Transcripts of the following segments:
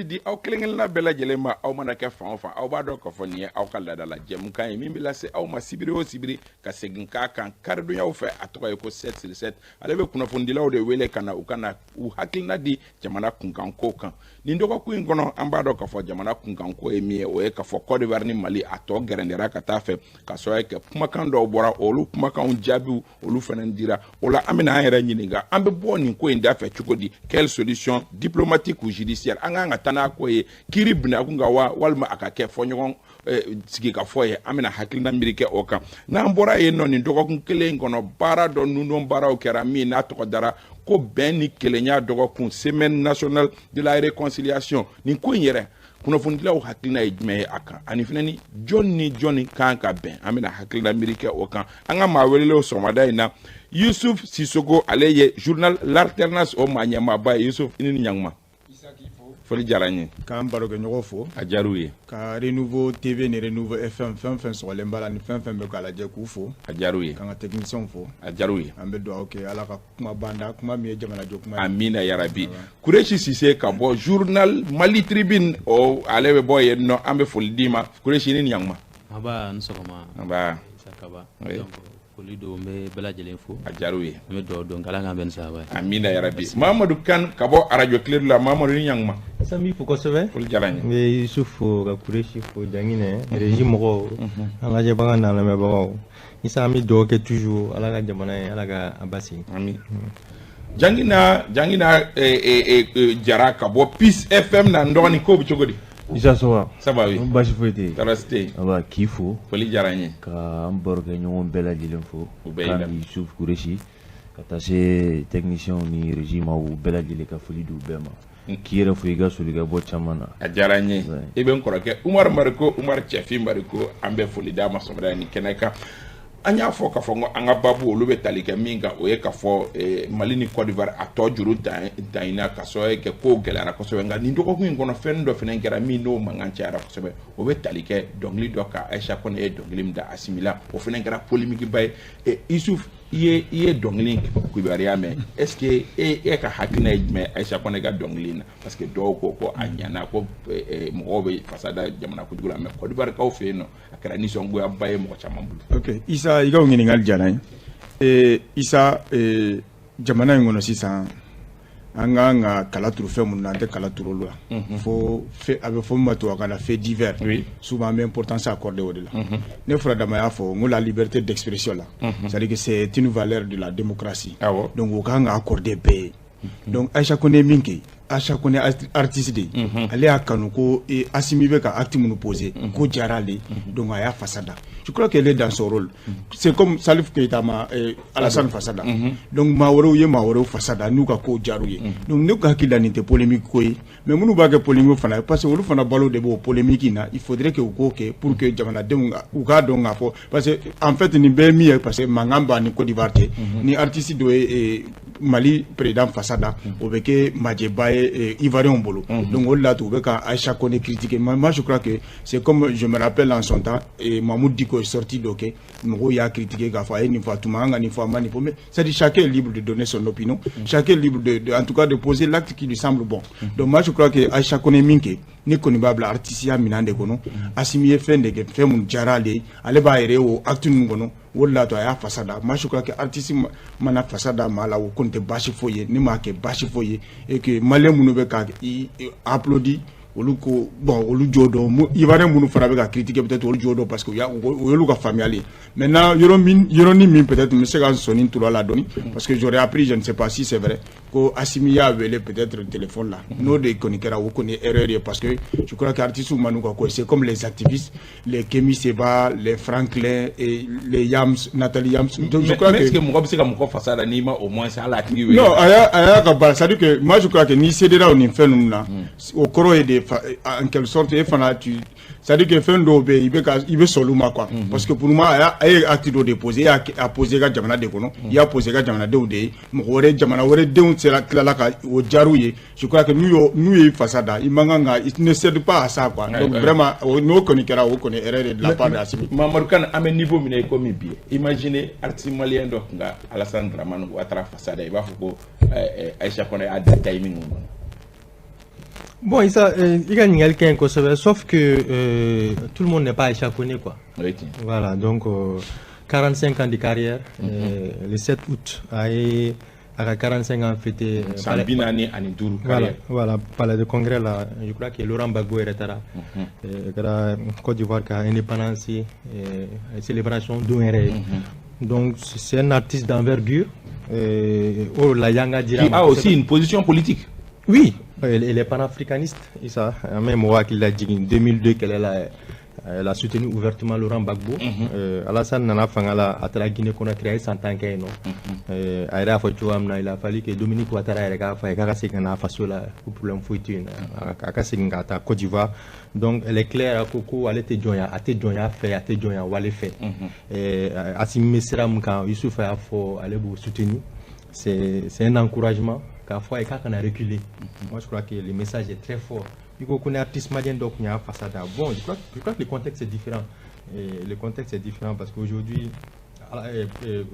Di aw kelenkelenna bɛɛ lajɛlen ma. Aw mana kɛ fan o fan, aw b'a dɔn k'a fɔ nin ye aw ka laadala jɛmukan ye min bɛ lase aw ma sibiri o sibiri, ka segin k'a kan karidonyaw fɛ. A tɔgɔ ye ko 7 sur 7. Ale bɛ kunnafonidilaw de wele ka na, u ka na u hakilina di jamana kunkanko kan. Nin dɔgɔkun in kɔnɔ, an b'a dɔn k'a fɔ jamana kunkanko ye min ye, o ye k'a fɔ Côte d'Ivoire ni Mali, a tɔ gɛrɛndɛra ka taa fɛ, ka sababu kɛ kumakan dɔw bɔra, olu kumakanw jaabiw, olu fana dira. O la, an bɛna an yɛrɛ ɲininka, an bɛ bɔ nin ko in da fɛ cogo di? Quelle solution diplomatique ou judiciaire? An kan ka taa n'a ko ye kiiri binakun kan wa, walima a ka kɛ fɔɲɔgɔn sigi ka fɔ ye? An bɛna hakilina miiri kɛ o kan. N'an bɔra yen nɔ, nin dɔgɔkun kelen in kɔnɔ, baara dɔ nundon baaraw kɛra min n'a tɔgɔ dara ko bɛn ni kelenya dɔgɔkun, Semaine nationale de la réconciliation. Nin ko in yɛrɛ, kunnafonidilaw hakilina ye jumɛn ye a kan, ani fana ni jɔn ni jɔnni kan ka bɛn? An bɛna hakilina miiri kɛ o kan. An ka maa welelenw sɔgɔmada in na, Yusuf Sisoko, ale ye journal L'Alternance o maa ɲɛmaaba ye. Yusuf, i ni ɲankuma, foli diyara n ye. K'an barokɛɲɔgɔn fo. A diyara u ye. Ka Renouveau TV ni Renouveau FM, fɛn fɛn sɔgɔlen b'a la ni fɛn fɛn bɛ k'a lajɛ, k'u fo. A diyara u ye. K'an ka techniciens fo. A diyara u ye. An bɛ dugawu kɛ, Ala ka kuma banda, kuma min ye jamanajɔ kuma ye. Amina yarabi. Kuresi Sise ka bɔ journal Mali Tribune, o ale bɛ bɔ yen nɔ, an bɛ foli d'i ma. Kuresi, ni ɲankuma. Aba, ni sɔgɔma. Nba. Isa Kaba. Oui. Donc foli don, n bɛ bɛɛ lajɛlen fo. A diyara u ye. An bɛ dugawu don k'Ala k'an bɛn ni sababa ye. Amina yarabi. Mamadu Kan ka bɔ arajo Kiledu la. Mamadu, ni ɲankuma. Sa, n b'i fo kosɛbɛ. Foli diyara n ye. N bɛ Yusuf fo, ka Kuresi fo, Janginɛ, régie mɔgɔw, an lajɛbaga n'an lamɛnbagaw. Isa, an bɛ dugawu kɛ toujours, Ala ka jamana ye, Ala ka a basigi. Ami. Jangina, Jangina Jara ka bɔ Peace FM na. N dɔgɔnin, ko bɛ cogo di? Isa, ça va? Ça va, oui. Baasi foyi tɛ yen. Tɔɔrɔ si tɛ yen. Aba, k'i fo. Foli diyara n ye. Ka an barokɛɲɔgɔn bɛɛ lajɛlen fo. U bɛɛ y'i lamɛn. Kan Yusuf Kuresi, ka taa se technicien ni régie ma, u bɛɛ lajɛlen, ka foli di u bɛɛ ma. K'i yɛrɛ fo i ka soli ka bɔ caman na. A diyara n ye. Ouais. I bɛ n kɔrɔkɛ Umaru Mariko, Umaru Cɛfin Mariko, an bɛ foli d'a ma sɔgɔmada in ni kɛnɛ kan. An y'a fɔ k'a fɔ ko an ka babu, olu bɛ tali kɛ min kan, o ye k'a fɔ Mali ni Côte d'Ivoire, a tɔ juru dan ka sababu kɛ kow gɛlɛyara kosɛbɛ. Nka nin dɔgɔkun in kɔnɔ, fɛn dɔ fana kɛra min n'o mankan cayara kosɛbɛ. O bɛ tali kɛ dɔnkili dɔ kan, Ayisa Kɔnɛ ye dɔnkili min da Asimi la, o fana kɛra polémique ba ye. Yusuf, i ye dɔnkili in kibaruya mɛn. Est ce que e ka hakilina ye jumɛn ye Ayisa Kɔnɛ ka dɔnkili in na? Parce que dɔw ko ko a ɲɛna, ko mɔgɔw bɛ fasa da jamana kojugu la, mais Côte d'Ivoire kaw fɛ yen nɔ, a kɛra nisɔngoyaba ye mɔgɔ caman bolo. Ok Isa, i ka o ɲininkali diyara n ye. Isa, jamana in kɔnɔ sisan, an kan ka kala turu fɛn minnu na, an tɛ kala turu olu la fo a bɛ fɔ min ma tubabukan na fait divers. Souvent, an bɛ importance accordée o de la. Ne furadama y'a fɔ n ko la liberté d'expression la, c'est à dire que c'est une valeur de la démocratie. Donc o kan ka accorder bɛɛ ye. Donc Aïcha Kone ye min kɛ, Aïcha Kone artiste de ye, ale y'a kanu ko Assimi bɛ ka acte minnu poser, ko diyara ale ye, donc a y'a fasa da. Je crois qu'elle est dans son rôle. C'est comme Salif Keita ma Alassane fasa da. Donc maa wɛrɛw ye maa wɛrɛw fasa da n'u ka kow diyar'u ye. Donc ne ka hakili la, nin tɛ polémique ko ye, mais minnu b'a kɛ polémique fana ye, parce que olu fana balo de b'o polémique in na. Il faudrait que u k'o kɛ pour que jamanadenw u k'a dɔn k'a fɔ, parce que en fait nin bɛɛ ye min ye, parce que mankan b'a ni Côte d'Ivoire cɛ. Ni artiste dɔ ye Mali président fasa da, o bɛ kɛ majɛba ye Ivoiriens bolo. Donc o de la, u bɛ ka Aïcha Kone critiquer. Moi, je crois que c'est comme, je me rappelle, en son temps, Mahmoud Dicko ye sortie dɔ kɛ, mɔgɔw y'a critiquer k'a fɔ a ye nin fɔ, a tun man kan ka nin fɔ, a ma nin fɔ. Mais c'est à dire, chacun est libre de donner son opinion, chacun est libre de en tout cas de poser l'acte qui lui semble bon. Donc moi, je crois que Aïcha Kone min kɛ, ne kɔni b'a bila artiste minɛn de kɔnɔ. Assimi ye fɛn de kɛ, fɛn mun diyara ale ye, ale b'a yɛrɛ ye o acte ninnu kɔnɔ, o de la to a y'a fasa da. Moi, je crois que artiste mana fasa da maa la, o kɔni tɛ baasi foyi ye, ne m'a kɛ baasi foyi ye. Et que malien minnu bɛ ka i applaudi, olu ko bon, olu jo dɔn. Ivoirien minnu fana bɛ ka critiquer, peut-être olu jo dɔn, parce que o y'olu ka faamuyali ye. Maintenant, yɔrɔ min, yɔrɔnin min, peut-être n bɛ se ka sɔnni turu a la dɔɔni, parce que j'aurais appris, je ne sais pas si c'est vrai, ko Assimi y'a wele peut-être téléphone la. N'o de kɔni kɛra, o kɔni ye erreur ye, parce que je crois que artistes ma n'u ka ko, c'est comme les activistes, les Kémi Seba, les Franklin et les Yams, Nathalie Yams. Donc je crois que, est-ce que mɔgɔ bɛ se ka mɔgɔ fasa da n'i ma au moins hali a tigi wele? Non, a y'a ka baara, c'est à dire que moi, je crois que n'i cédera o nin fɛn ninnu na, o kɔrɔ ye de, en quelque sorte, e fana tu, c'est à dire que fɛn dɔw bɛ yen, i bɛ ka i bɛ sɔn olu ma quoi. Parce que pour moi, a ye acte dɔ de poser, e y'a posé i ka jamana de kɔnɔ, i y'a posé i ka jamanadenw de ye, mɔgɔ wɛrɛ, jamana wɛrɛ denw sera tilala ka o diyar'u ye. Je crois que n'u ye fasa da, i man kan ka, i ne cède pas à ça quoi. Donc vraiment, n'o kɔni kɛra, o kɔni erreur de la part de Assimi. Mamadu Kane, an bɛ niveau min na i komi bi, imaginez artiste malien dɔ tun ka Alassane Dramane Ouattara fasa da, i b'a fɔ ko Aïcha Kone y'a da timing kɔnɔ. Bon, Issa, i ka ɲininkali ka ɲi kosɛbɛ, sauf que tout le monde n'est pas Aïcha Koné, quoi. O ye tiɲɛ. Voilà, donc 45 ans de carrière, le 7 août, a ye a ka 45 ans fêté. San 45 Voilà, carrière. Voilà, palais de congrès là, je crois que Laurent Gbagbo yɛrɛ taara. Kɛra Côte d'Ivoire ka indépendance célébration don yɛrɛ ye. Donc c'est un artiste d'envergure. O la yanga dira Qui a aussi une position politique. Oui, elle est panafricaniste, Issa. An bɛ mɔgɔ hakili lajigin 2002 kɛlɛ la, elle a soutenu ouvertement Laurent Gbagbo. Alassane nana fanga la, a taara Guinée Conakry, a ye san 10 kɛ yen nɔ. A yɛrɛ y'a fɔ cogoya min na, il a fallu que Dominique Ouattara yɛrɛ k'a fɔ a ye k'a ka segin ka na a faso la, ko problème foyi tɛ yen, a ka segin ka taa Côte d'Ivoire. Donc elle est claire, a ko ko ale tɛ jɔnya, a tɛ jɔnya fɛ, a tɛ jɔnya wale fɛ. Assimi bɛ sira min kan, Youssouf y'a fɔ, ale b'o soutenir. C'est un encouragement k'a fɔ a ye k'a kana reculer. Moi, je crois que le message est très fort. I ko ko ni artiste malien dɔ tun y'a fasa da, bon, je crois que le contexte est différent. Et le contexte est différent parce qu'aujourd'hui,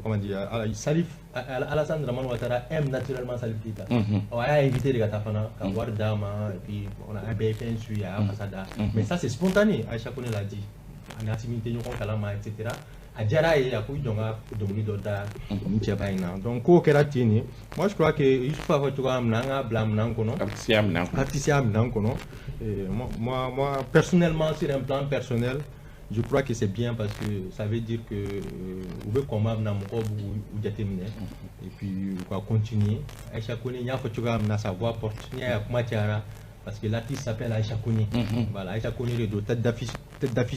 comment dire, Salif, Alassane Dramane Ouattara aime naturellement Salif Keita. Ɔ, a y'a invité de ka taa fana ka wari d'a ma, et puis on a bɛɛ ye fɛn su, a y'a fasa da. Mais ça, c'est spontané, Aïcha Koné l'a dit. Ani Assimi tɛ ɲɔgɔn kalama, etc. A diyara a ye, a ko i jɔ n ka dɔnkili dɔ da nin cɛba in na. Donc kow kɛra ten de. Moi, je crois que Youssouf a fɔ cogoya min na, an k'a bila minɛn kɔnɔ. Artisiya minɛn kɔnɔ. Artisiya minɛn kɔnɔ. Et moi, personnellement, sur un plan personnel, je crois que c'est bien parce que ça veut dire que u bɛ combat min na, mɔgɔw b'u u jateminɛ et puis u ka continuer. Aïcha Koné, n y'a fɔ cogoya min na, sa voix porte. N'i y'a ye a kuma cayara, parce que l'artiste s'appelle Aïcha Koné. Voilà, Aïcha Koné de don, tête d'affiche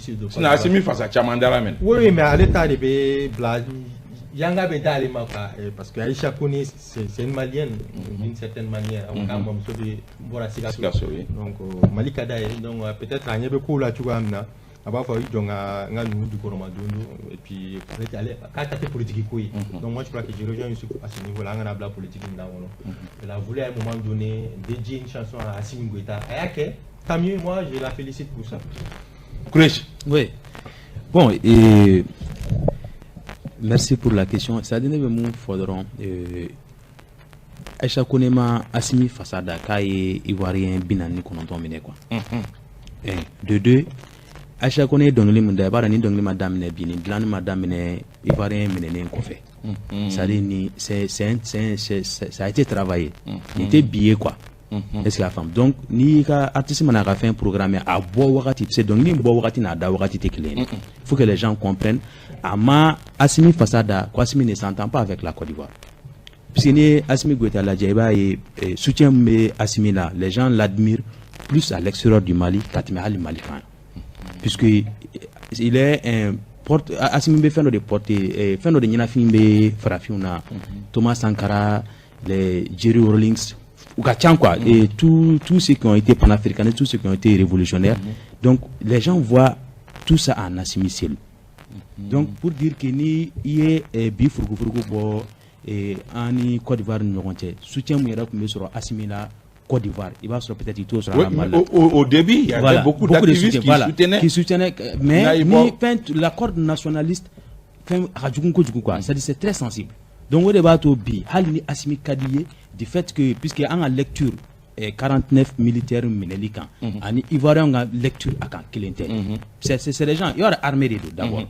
de don. Sinon Assimi fasa caman dara minɛ. Oui, mais ale ta de bɛ bila, yanga bɛ d'ale ma quoi, parce que Aïcha Koné, c'est une Malienne d'une certaine manière. A k'a mamuso de bɔra Sikaso. Sikaso, oui. Donc Mali ka d'a ye, donc peut-être a ɲɛ bɛ kow la cogoya min na, a b'a fɔ i jɔ n ka n ka ninnu jukɔrɔma don don, et puis ale tɛ ale k'a ta tɛ politique ko ye. Donc moi, je crois que je rejoins Youssouf à ce niveau là, an kana bila politique minɛn kɔnɔ. Elle a voulu à un moment donné dédier une chanson à Assimi Goïta, a y'a kɛ, tant mieux, moi je la félicite pour ça. Kureshi. Oui. Bon, et merci pour la question. C'est-à-dire, ne bɛ mun fɔ dɔrɔn, Aïcha Koné ma Assimi fasa da k'a ye Ivoirien 49 minɛ, quoi. Un. De deux, Aïcha Koné ye dɔnkili min da, i b'a dɔn ni dɔnkili ma daminɛ bi, nin dilanni ma daminɛ Ivoirien minɛnen kɔfɛ. C'est-à-dire, ni c'est un, ça a été travaillé. Nin tɛ bi ye, quoi. Est-ce que y'a faamu? Donc n'i ka artiste mana a ka fɛn programmer, a bɔ wagati, parce que dɔnkili in bɔ wagati n'a da wagati tɛ kelen ye. Il faut que les gens comprennent. A ma Assimi fasa da ko Assimi ne s'entend pas avec la Côte d'Ivoire. Puisque n'i ye Assimi Goïta lajɛ, i b'a ye soutien min bɛ Assimi la, les gens l'admirent plus à l'extérieur du Mali ka tɛmɛ hali Mali kan. Puisque il est un porte, Assimi bɛ fɛn dɔ de porter, fɛn dɔ de ɲɛnafin bɛ farafinw na. Thomas Sankara, les Jerry Rawlings, u ka ca, quoi, et tous ceux qui ont été panafricanistes, tous ceux qui ont été révolutionnaires. Donc les gens voient tout ça en Assimi Seul. Donc pour dire que ni i ye bi furugufurugu bɔ an ni Côte d'Ivoire ni ɲɔgɔn cɛ, soutien mun yɛrɛ tun bɛ sɔrɔ Assimi la Côte d'Ivoire, i b'a sɔrɔ peut-être i t'o sɔrɔ Oui, a la Mali la. au début, il y avait Voilà, beaucoup de d'activistes soutien, qui voilà, soutenaient. Qui soutenaient, mais N'a ni bɔ- fɛn la corde nationaliste, fɛn a ka jugu kojugu, quoi. C'est-à-dire, c'est très sensible. Donc o de b'a to bi, hali ni Assimi ka di ye, du fait que puisque an ka lecture 49 militaires minɛli kan ani Ivoirien ka lecture a kan kelen tɛ. C'est des gens, i b'a dɔn, armée de don d'abord.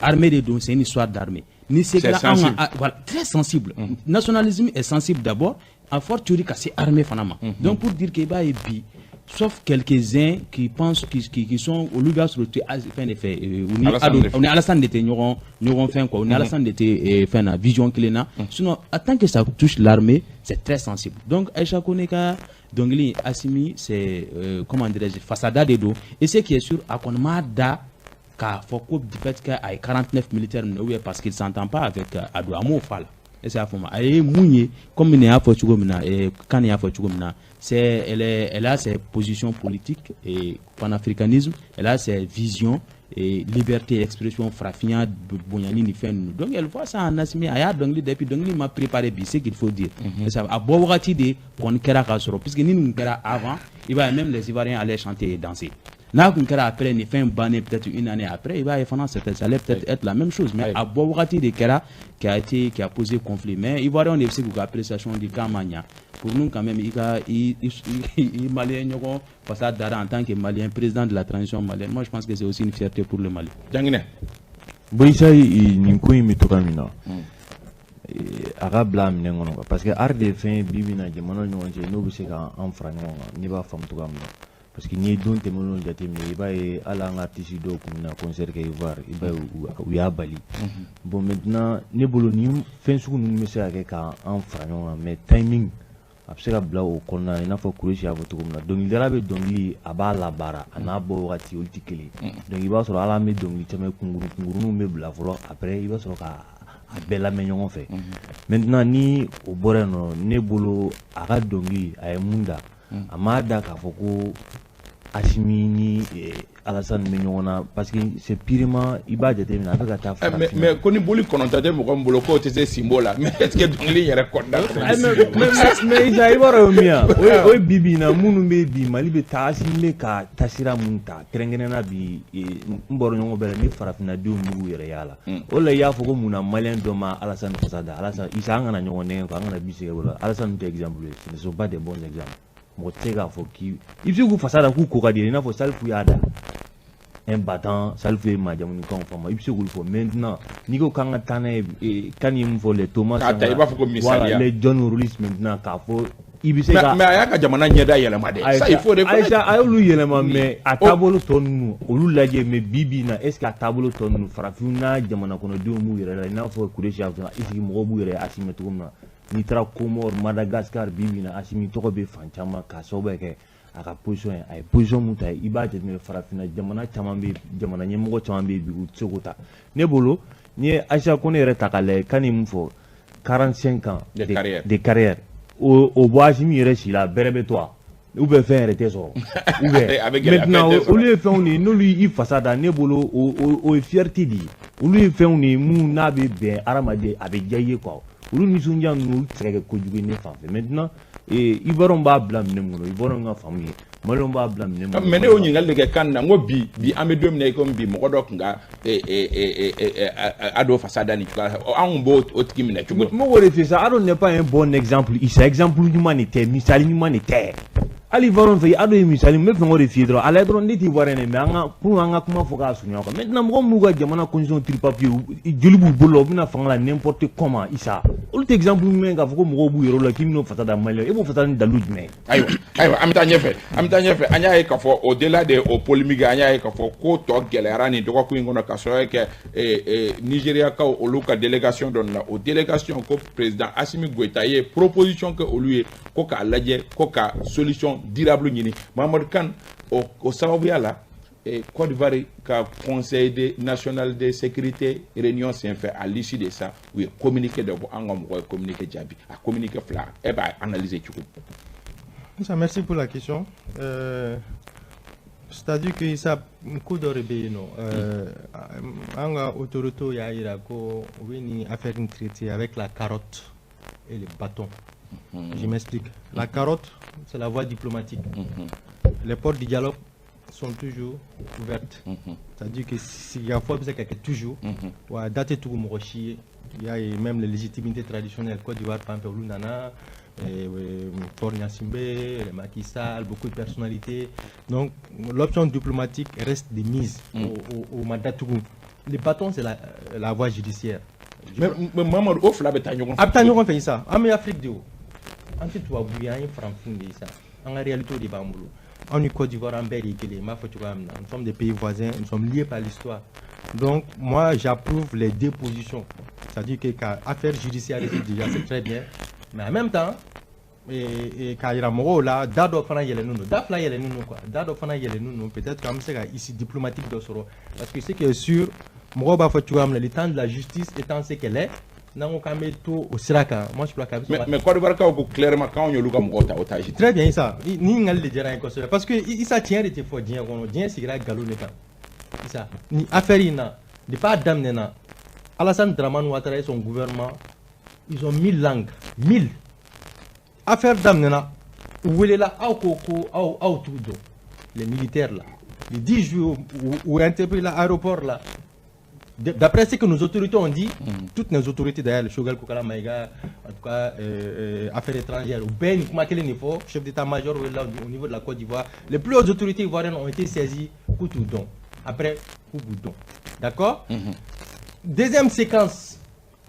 Armée de don, c'est une histoire d'armée. Ni se C'est kɛra anw sensible. ka, voilà, très sensible. Nationalisme est sensible d'abord, a fortiori ka se armée fana ma. Donc pour dire que i b'a ye bi, sauf quelques-uns qui pensent qui sont, olu b'a sɔrɔ tu fɛn de fɛ, u ni Alassane Ado- de fɛ. u ni Alassane de tɛ ɲɔgɔn fɛn, quoi, u ni Alassane de tɛ fɛn na vision kelen na. Sinon, en tant que ça touche l'armée, c'est très sensible. Donc Aïcha Koné ka dɔnkili, Assimi, c'est comment dirais-je, fasada de don. Et ce qui est sûr, a kɔni m'a da k'a fɔ ko du fait que a ye 49 militaires minɛ ou bien parce qu'il s'entend pas avec Ado, a m'o fɔ a la. Est-ce que y'a faamu? A ye mun ye, comme nin y'a fɔ cogo min na, kan y'a fɔ cogo min na, c'est elle est, elle a ses positions politiques et panafricanisme, elle a ses visions et liberté expression, farafinya bonyani ni fɛn ninnu. Donc elle voit ça en Assimi, a y'a dɔnkili da, et puis dɔnkili ma préparé bi, ce qu'il faut dire. Est-ce que a bɔ wagati de kɔni kɛra k'a sɔrɔ, puisque ni nin kɛra avant, i b'a ye même les Ivoiriens allaient chanter et danser. N'a kun kɛra après nin fɛn bannen, peut-être une année après, i b'a ye fana, ça allait peut-être être la même chose. Mais a bɔ wagati de kɛra qui a été, qui a posé conflit. Mais Ivoiriens de bɛ se k'u ka appréciation di k'a ma ɲa. Pour nous quand même, i ka i malien ɲɔgɔn fasa dara en tant que malien, président de la transition malienne, moi je pense que c'est aussi une fierté pour le Mali. Janginɛ. Bon, Isa, nin ko in bɛ togoya min na, a ka bila a minɛn kɔnɔ quoi, parce que art de ye fɛn ye bi bi in na jamanaw ni ɲɔgɔn cɛ, n'o bɛ se k'an fara ɲɔgɔn kan. Ne b'a faamu cogoya min na, parce que n'i ye don tɛmɛnenw jateminɛ, i b'a ye hali an ka artiste dɔw tun bɛna concert kɛ Ivoire, i b'a ye u y'a bali. Bon, maintenant, ne bolo, nin fɛn sugu ninnu bɛ se ka kɛ k'an fara ɲɔgɔn kan, mais timing a bɛ se ka bila o kɔnɔna na. I n'a fɔ Kurusi y'a fɔ cogo min na, dɔnkilidala bɛ dɔnkili, a b'a labaara, a n'a bɔ wagati, olu tɛ kelen. Donc i b'a sɔrɔ hali an bɛ dɔnkili caman kunkurun kunkurunninw bɛ bila fɔlɔ, après i b'a sɔrɔ ka a bɛɛ lamɛn ɲɔgɔn fɛ. Maintenant, ni o bɔra yen nɔ, ne bolo, a ka dɔnkili, a ye mun da, a m'a da k'a fɔ ko Asimi ni Alassane bɛ ɲɔgɔn na, parce que c'est purement, i b'a jateminɛ, a bɛ ka taa Mais ko ni boli kɔnɔntɔn tɛ mɔgɔ min bolo, k'o tɛ se sinbo la, mais est ce que dɔnkili yɛrɛ kɔnɔna? Mais Isa, i b'a dɔn o ye min ye, o ye bi bi in na minnu bɛ bi Mali bɛ taa, Asimi bɛ ka taasira mun ta kɛrɛnkɛrɛnnenya bi, n bɔra ɲɔgɔn bɛɛ la ni farafinnadenw b'u yɛrɛ y'a la. O de la i y'a fɔ ko munna malien dɔ ma Alassane fasa da. Alassane, Isa, an kana ɲɔgɔn nɛgɛn quoi, an kana bi sɛgɛ o la. Alassane tɛ exemple ye, ce ne sont pas des bons exemples. Mɔgɔ tɛ se k'a fɔ k'i i bɛ se k'u fasa da k'u ko ka di, i n'a fɔ Salifu y'a da, un battant. Salifu ye maajamunikanw fɔ a ma, i bɛ se k'olu fɔ. Maintenant, n'i ko k'an ka taa n'a ye, kan ye mun fɔ, les Thomas K'a ta i b'a fɔ ko misaliya. Voilà, les John Rawlings, maintenant k'a fɔ i bɛ se ka Mais a y'a ka jamana ɲɛda yɛlɛma dɛ, ça il faut reconnaître. Ayisa, a y'olu yɛlɛma, mais a taabolo tɔ ninnu, olu lajɛ. Mais bi bi in na, est ce que a taabolo tɔ ninnu, farafinw n'a jamana kɔnɔdenw b'u yɛrɛ la, i n'a fɔ Kuresi y'a fɔ, est ce que mɔgɔw b'u yɛrɛ assumer cogo min na? N'i taara Comore, Madagascar, bi bi in na, Asimi tɔgɔ bɛ fan caman k'a sababu kɛ a ka position ye. A ye position mun ta, i b'a jateminɛ, farafinna jamana caman bɛ, jamana ɲɛmɔgɔ caman bɛ yen bi, u tɛ se k'o ta. Ne bolo, n'i ye Ayisa Kone yɛrɛ ta k'a lajɛ, kan ni mun fɔ, 45 ans de carrière, de carrière, o bɔ Asimi yɛrɛ si la, bɛrɛ bɛ to wa, ou bien fɛn yɛrɛ tɛ sɔrɔ, ou bien maintenant olu ye fɛnw de ye, n'olu y'i fasa da, ne bolo, o ye fierté de ye. Olu ye fɛnw de ye mun n'a bɛ bɛn hadamaden, a bɛ diya i ye quoi. Olu nisɔndiya ninnu, olu tɛ se ka kɛ kojugu ye ne fan fɛ. Maintenant, Ivoirien b'a bila minɛn min kɔnɔ, Ivoirien ka faamu ye, Maliyɛnw b'a bila minɛn min kɔnɔ. Mais ne y'o ɲininkali de kɛ kan na, n ko bi bi an bɛ don min na i komi bi, mɔgɔ dɔ tun ka Ado fasa da nin cogoya la, an kun b'o o tigi minɛ cogo di? N b'o de f'i ye sa, Ado n'est pas un bon exemple. Isa, exemple ɲuman de tɛ, misali ɲuman de tɛ. Hali Ivoirien fɛ, Ado ye misali, n bɛ fɛn o de f'i ye dɔrɔn, a lajɛ dɔrɔn, ne tɛ Ivoirien ye, mais an ka pour an ka kuma fɔ k'a surunya quoi. Maintenant, mɔgɔ min b'u ka jamana constitution tripatouiller, joli b'u bolo la, u bɛna fanga la n'importe comment. Isa, olu tɛ exemple ɲuman ye k'a fɔ ko mɔgɔw b'u yɛrɛ la k'i bɛn'o fasa da Malien, e b'o fasa ni dalilu jumɛn ye? Ayiwa, ayiwa, an bɛ taa ɲɛfɛ, an bɛ taa ɲɛfɛ. An y'a ye k'a fɔ, au delà de o polémique, an y'a ye k'a fɔ ko tɔ gɛlɛyara nin dɔgɔkun in kɔnɔ, ka sababu kɛ Nigériakaw, olu ka délégation dɔ nana. O délégation ko président Assimi Goïta ye proposition kɛ olu ye ko k'a lajɛ ko ka solution durable ɲini. Mahamadu Kane, o sababuya la, Côte d'Ivoire ka conseil national de sécurité réunion senfɛ, à l'issue de ça, u ye communiqué dɔ bɔ. An ka mɔgɔ ye communiqué jaabi, a communiqué fila, e b'a analyser cogo di? Issa, merci pour la question. C'est-à-dire que Issa, ko dɔ de bɛ yen nɔ, an ka autorités y'a jira ko u bɛ nin affaire in traiter avec la carotte et le bâton. Je m'explique. La carotte, c'est la voie diplomatique. Les portes du dialogue sont toujours ouvertes. C'est-à-dire que sigikafɔ bɛ se ka kɛ toujours. Wa da tɛ tugu mɔgɔ si ye. Il y a même les légitimités traditionnelles. Côte d'Ivoire fan fɛ, olu nana, Faure Gnassingbé, Macky Sall, beaucoup de personnalités. Donc l'option diplomatique reste de mise au mandat tugun. Le bâton, c'est la voie judiciaire. Mais Mamadu, o fila bɛ taa ɲɔgɔn fɛ. A bɛ taa ɲɔgɔn fɛ, Isa. An bɛ Afrique de, o an tɛ tubabu ye, an ye farafin de ye sa. An ka réalité de b'an bolo. Anw ni Côte d'Ivoire, an bɛɛ de ye kelen ye. N b'a fɔ cogoya min na, nous sommes des pays voisins, nous sommes liés par l'histoire. Donc moi, j'approuve les deux positions, c'est-à-dire que ka affaire judiciarisée déjà, c'est très bien, mais en même temps k'a yira mɔgɔw la, da dɔ fana yɛlɛnnen don, da fila yɛlɛnnen don quoi, da dɔ fana yɛlɛnnen don. Peut-être qu'an bɛ se ka issue diplomatique dɔ sɔrɔ, parce que ce qui est sûr, mɔgɔw b'a fɔ cogoya min na, le temps de la justice étant ce qu'elle est, n'an ko k'an bɛ to o sira kan, moi je crois qu'an bɛ Mais Côte d'Ivoire kaw ko clairement k'anw y'olu ka mɔgɔw ta otage. Très bien, Issa, ni ɲininkali de diyara n ye kosɛbɛ, parce que Issa, tiɲɛ de tɛ fɔ diɲɛ kɔnɔ, diɲɛ sigira nkalon de kan. Issa, ni affaire in na, depuis a daminɛ na, Alassane Dramane Ouattara et son gouvernement, ils ont mille langues, mille. Affaire daminɛna, u welela, aw ko ko aw t'u dɔn, les militaires là, le 10 juillet, u interpellé l'aéroport là. D'après ce que nos autorités ont dit, toutes nos autorités d'ailleurs, le Choguel Kokalla Maïga, en tout cas, affaires étrangères, u bɛɛ nin kuma kelen de fɔ, chef d'état-major là au niveau de la Côte d'Ivoire, les plus hautes autorités ivoiriennes ont été saisies, k'u t'u dɔn. Après, k'u b'u dɔn. D'accord. Deuxième séquence,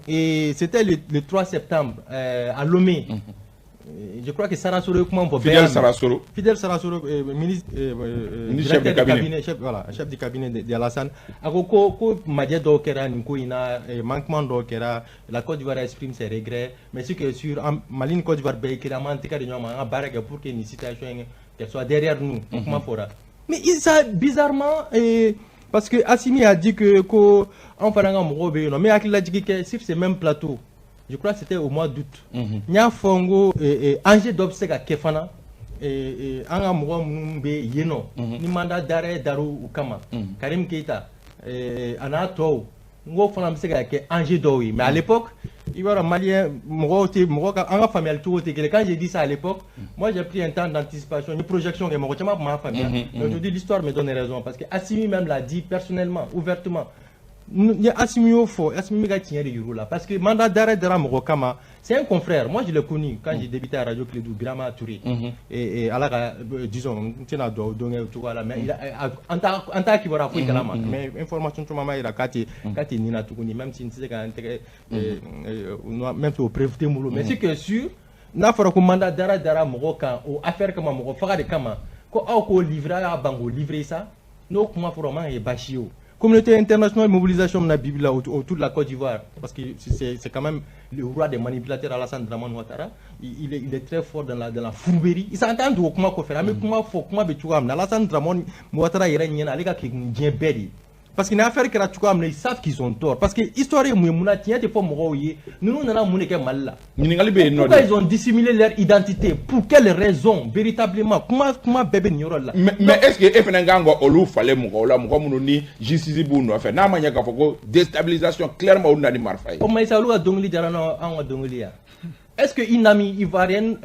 et c'était le 3 septembre à Lomé. Je crois que Sarasoro kuma fɔ. Fidèle Sarasoro. Fidèle Sarasoro, ministre, ministre chef de cabinet. Chef, voilà, chef du cabinet de Alassane. A ko ko majɛ dɔw kɛra nin ko in na, manquement dɔw kɛra, la Côte d'Ivoire exprime ses regrets, mais ce qui est sûr, Mali ni Côte d'Ivoire bɛɛ ye kelen, an b'an tɛgɛ di ɲɔgɔn ma, an ka baara kɛ pour que nin situation in qu'elle soit derrière nous. O kuma fɔra. Mais ça, bizarrement, parce que Assimi a dit que ko an fana ka mɔgɔw bɛ yen nɔ, mais hakililajigin kɛ sur ce même plateau, je crois que c'était au mois d'août, n y'a fɔ n ko enjeu dɔ bɛ se ka kɛ fana, an ka mɔgɔ minnu bɛ yen nɔ ni mandat d'arrêt dar'u u kama, Karim Keita a n'a tɔw, n ko fana bɛ se ka kɛ enjeu dɔw ye. Mais à l'époque, i b'a dɔn, malien mɔgɔw tɛ mɔgɔ ka an ka faamuyali cogo tɛ kelen. Quand j'ai dit ça à l'époque, moi j'ai pris un temps d'anticipation, une projection kɛ, mɔgɔ caman tun b'a faamuya. Mais aujourd'hui, l'histoire me donne raison, parce que Assimi même l'a dit personnellement, ouvertement. Ni Assimi y'o fɔ, Assimi bɛ ka tiɲɛ de yir'u la, parce que mandat d'arrêt dara mɔgɔ kama, c'est un confrère, moi je l'ai connu quand j'ai débuté à Radio Klédu, Birama Touré, et ala ka disons, n tɛna dugawu don kɛ o cogoya la, mais an t'a kibaruya foyi kalama, mais information caman b'a jira k'a tɛ nin na tuguni, même si n tɛ se ka n tɛgɛ, même si o preuve tɛ n bolo. Mais ce qui est sûr, n'a fɔra ko mandat d'arrêt dara mɔgɔ kan o affaire kama, mɔgɔ faga de kama, ko aw k'o livrer, a y'a ban k'o livrer, sa n'o kuma fɔra, o man ka kɛ baasi ye. O communauté internationale, mobilisation min na bibi la autour de la Côte d'Ivoire, parce que c'est quand même le roi des manipulateurs, Alassane Dramane Ouattara, il est très fort dans la fourberie. Il s'entend dogo kuma kɔfɛ, an bɛ kuma fɔ, kuma bɛ cogoya min na, Alassane Dramane Ouattara yɛrɛ ɲɛna, ale ka kekun diɲɛ bɛɛ de ye, parce que ni affaire kɛra cogoya min na, ils savent qu'ils ont tort, parce que histoire ye mun ye, mun na tiɲɛ tɛ fɔ mɔgɔw ye, ninnu nana mun de kɛ Mali la? Ɲininkali bɛ yen nɔ. Pourquoi ils ont dissimulé leur identité? Pour quelle raison véritablement? Kuma bɛɛ bɛ nin yɔrɔ la. Mais est ce que e fana kan ka olu falen mɔgɔw la, mɔgɔ minnu ni justice b'u nɔfɛ, n'a ma ɲɛ k'a fɔ ko déstabilisation clairement olu na ni marifa ye? O Maïssa, olu ka dɔnkili diyara n'anw ka dɔnkili ya. Est-ce qu'une âme ivoirienne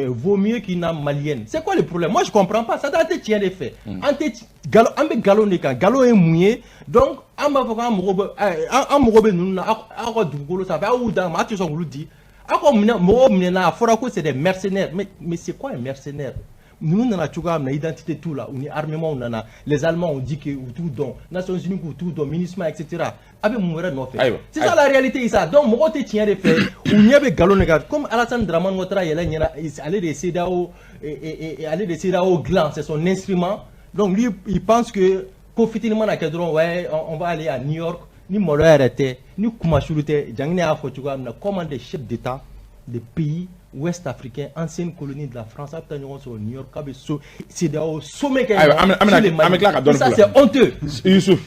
vaut mieux qu'une âme malienne? C'est quoi le problème? Moi, je comprends pas. Ça doit être tiɲɛ de fɛ. An tɛ galon, an bɛ galon de kan. Galon ye mun ye? Donc, an b'a fɔ k'an mago bɛ an mago bɛ ninnu na aw ka dugukolo sanfɛ, aw y'u d'an ma, aw tɛ sɔn k'olu di. Aw ka minɛ mɔgɔw minɛna, a fɔra ko c'est des mercenaires. Mais c'est quoi un mercenaire? Ninnu nana cogoya min na, identité t'u la, u ni armement nana. Les Allemands ont dit que u t'u dɔn, Nations Unies k'u t'u dɔn, MINUSMA, etc. A bɛ mun wɛrɛ nɔfɛ? C'est ça la réalité, Issa. Donc mɔgɔw tɛ tiɲɛ de fɛ, u ɲɛ bɛ nkalon de kan. Comme Alassane Dramane Ouattara yɛlɛ ɲɛna, ale de ye CEDEAO, ale de ye CEDEAO dilan, c'est son instrument. Donc lui, il pense que ko fitinin mana kɛ dɔrɔn, ouais, on va aller à New York. Ni maloya yɛrɛ tɛ, ni kumasulu tɛ, Janginɛ y'a fɔ cogoya min na, comment des chefs d'État des pays ouest africains, ancienne colonie de la France, a bɛ taa ɲɔgɔn sɔrɔ New York, k'a bɛ so CEDEAO sommet kɛ. Ayiwa, an bɛ tila ka dɔɔnin. Ça, c'est honteux. Youssouf.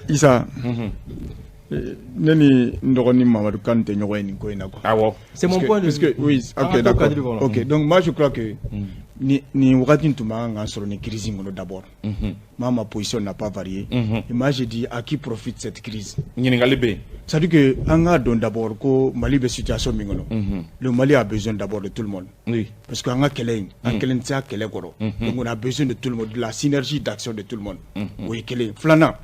Isa, ne ni n dɔgɔnin Mamadu Kane tɛ ɲɔgɔn ye nin ko in na quoi. Awɔ. C'est mon point de vue. vue. Oui, ok, d'accord. Ok, donc moi je crois que ni wagati tun man kan sɔrɔ ni crise in kɔnɔ d'abord. Moi, ma position n'a pas varié. Et moi, j'ai dit à qui profite cette crise? Ɲininkali bɛ yen. C'est-à-dire que an k'a dɔn d'abord ko Mali bɛ situation min kɔnɔ. Le Mali a besoin d'abord de tout le monde. Parce que an ka kɛlɛ in, an kelen tɛ se a kɛlɛ kɔrɔ. Donc on a besoin de tout le monde, de la synergie d'action de tout le monde. O ye kelen ye. Filanan,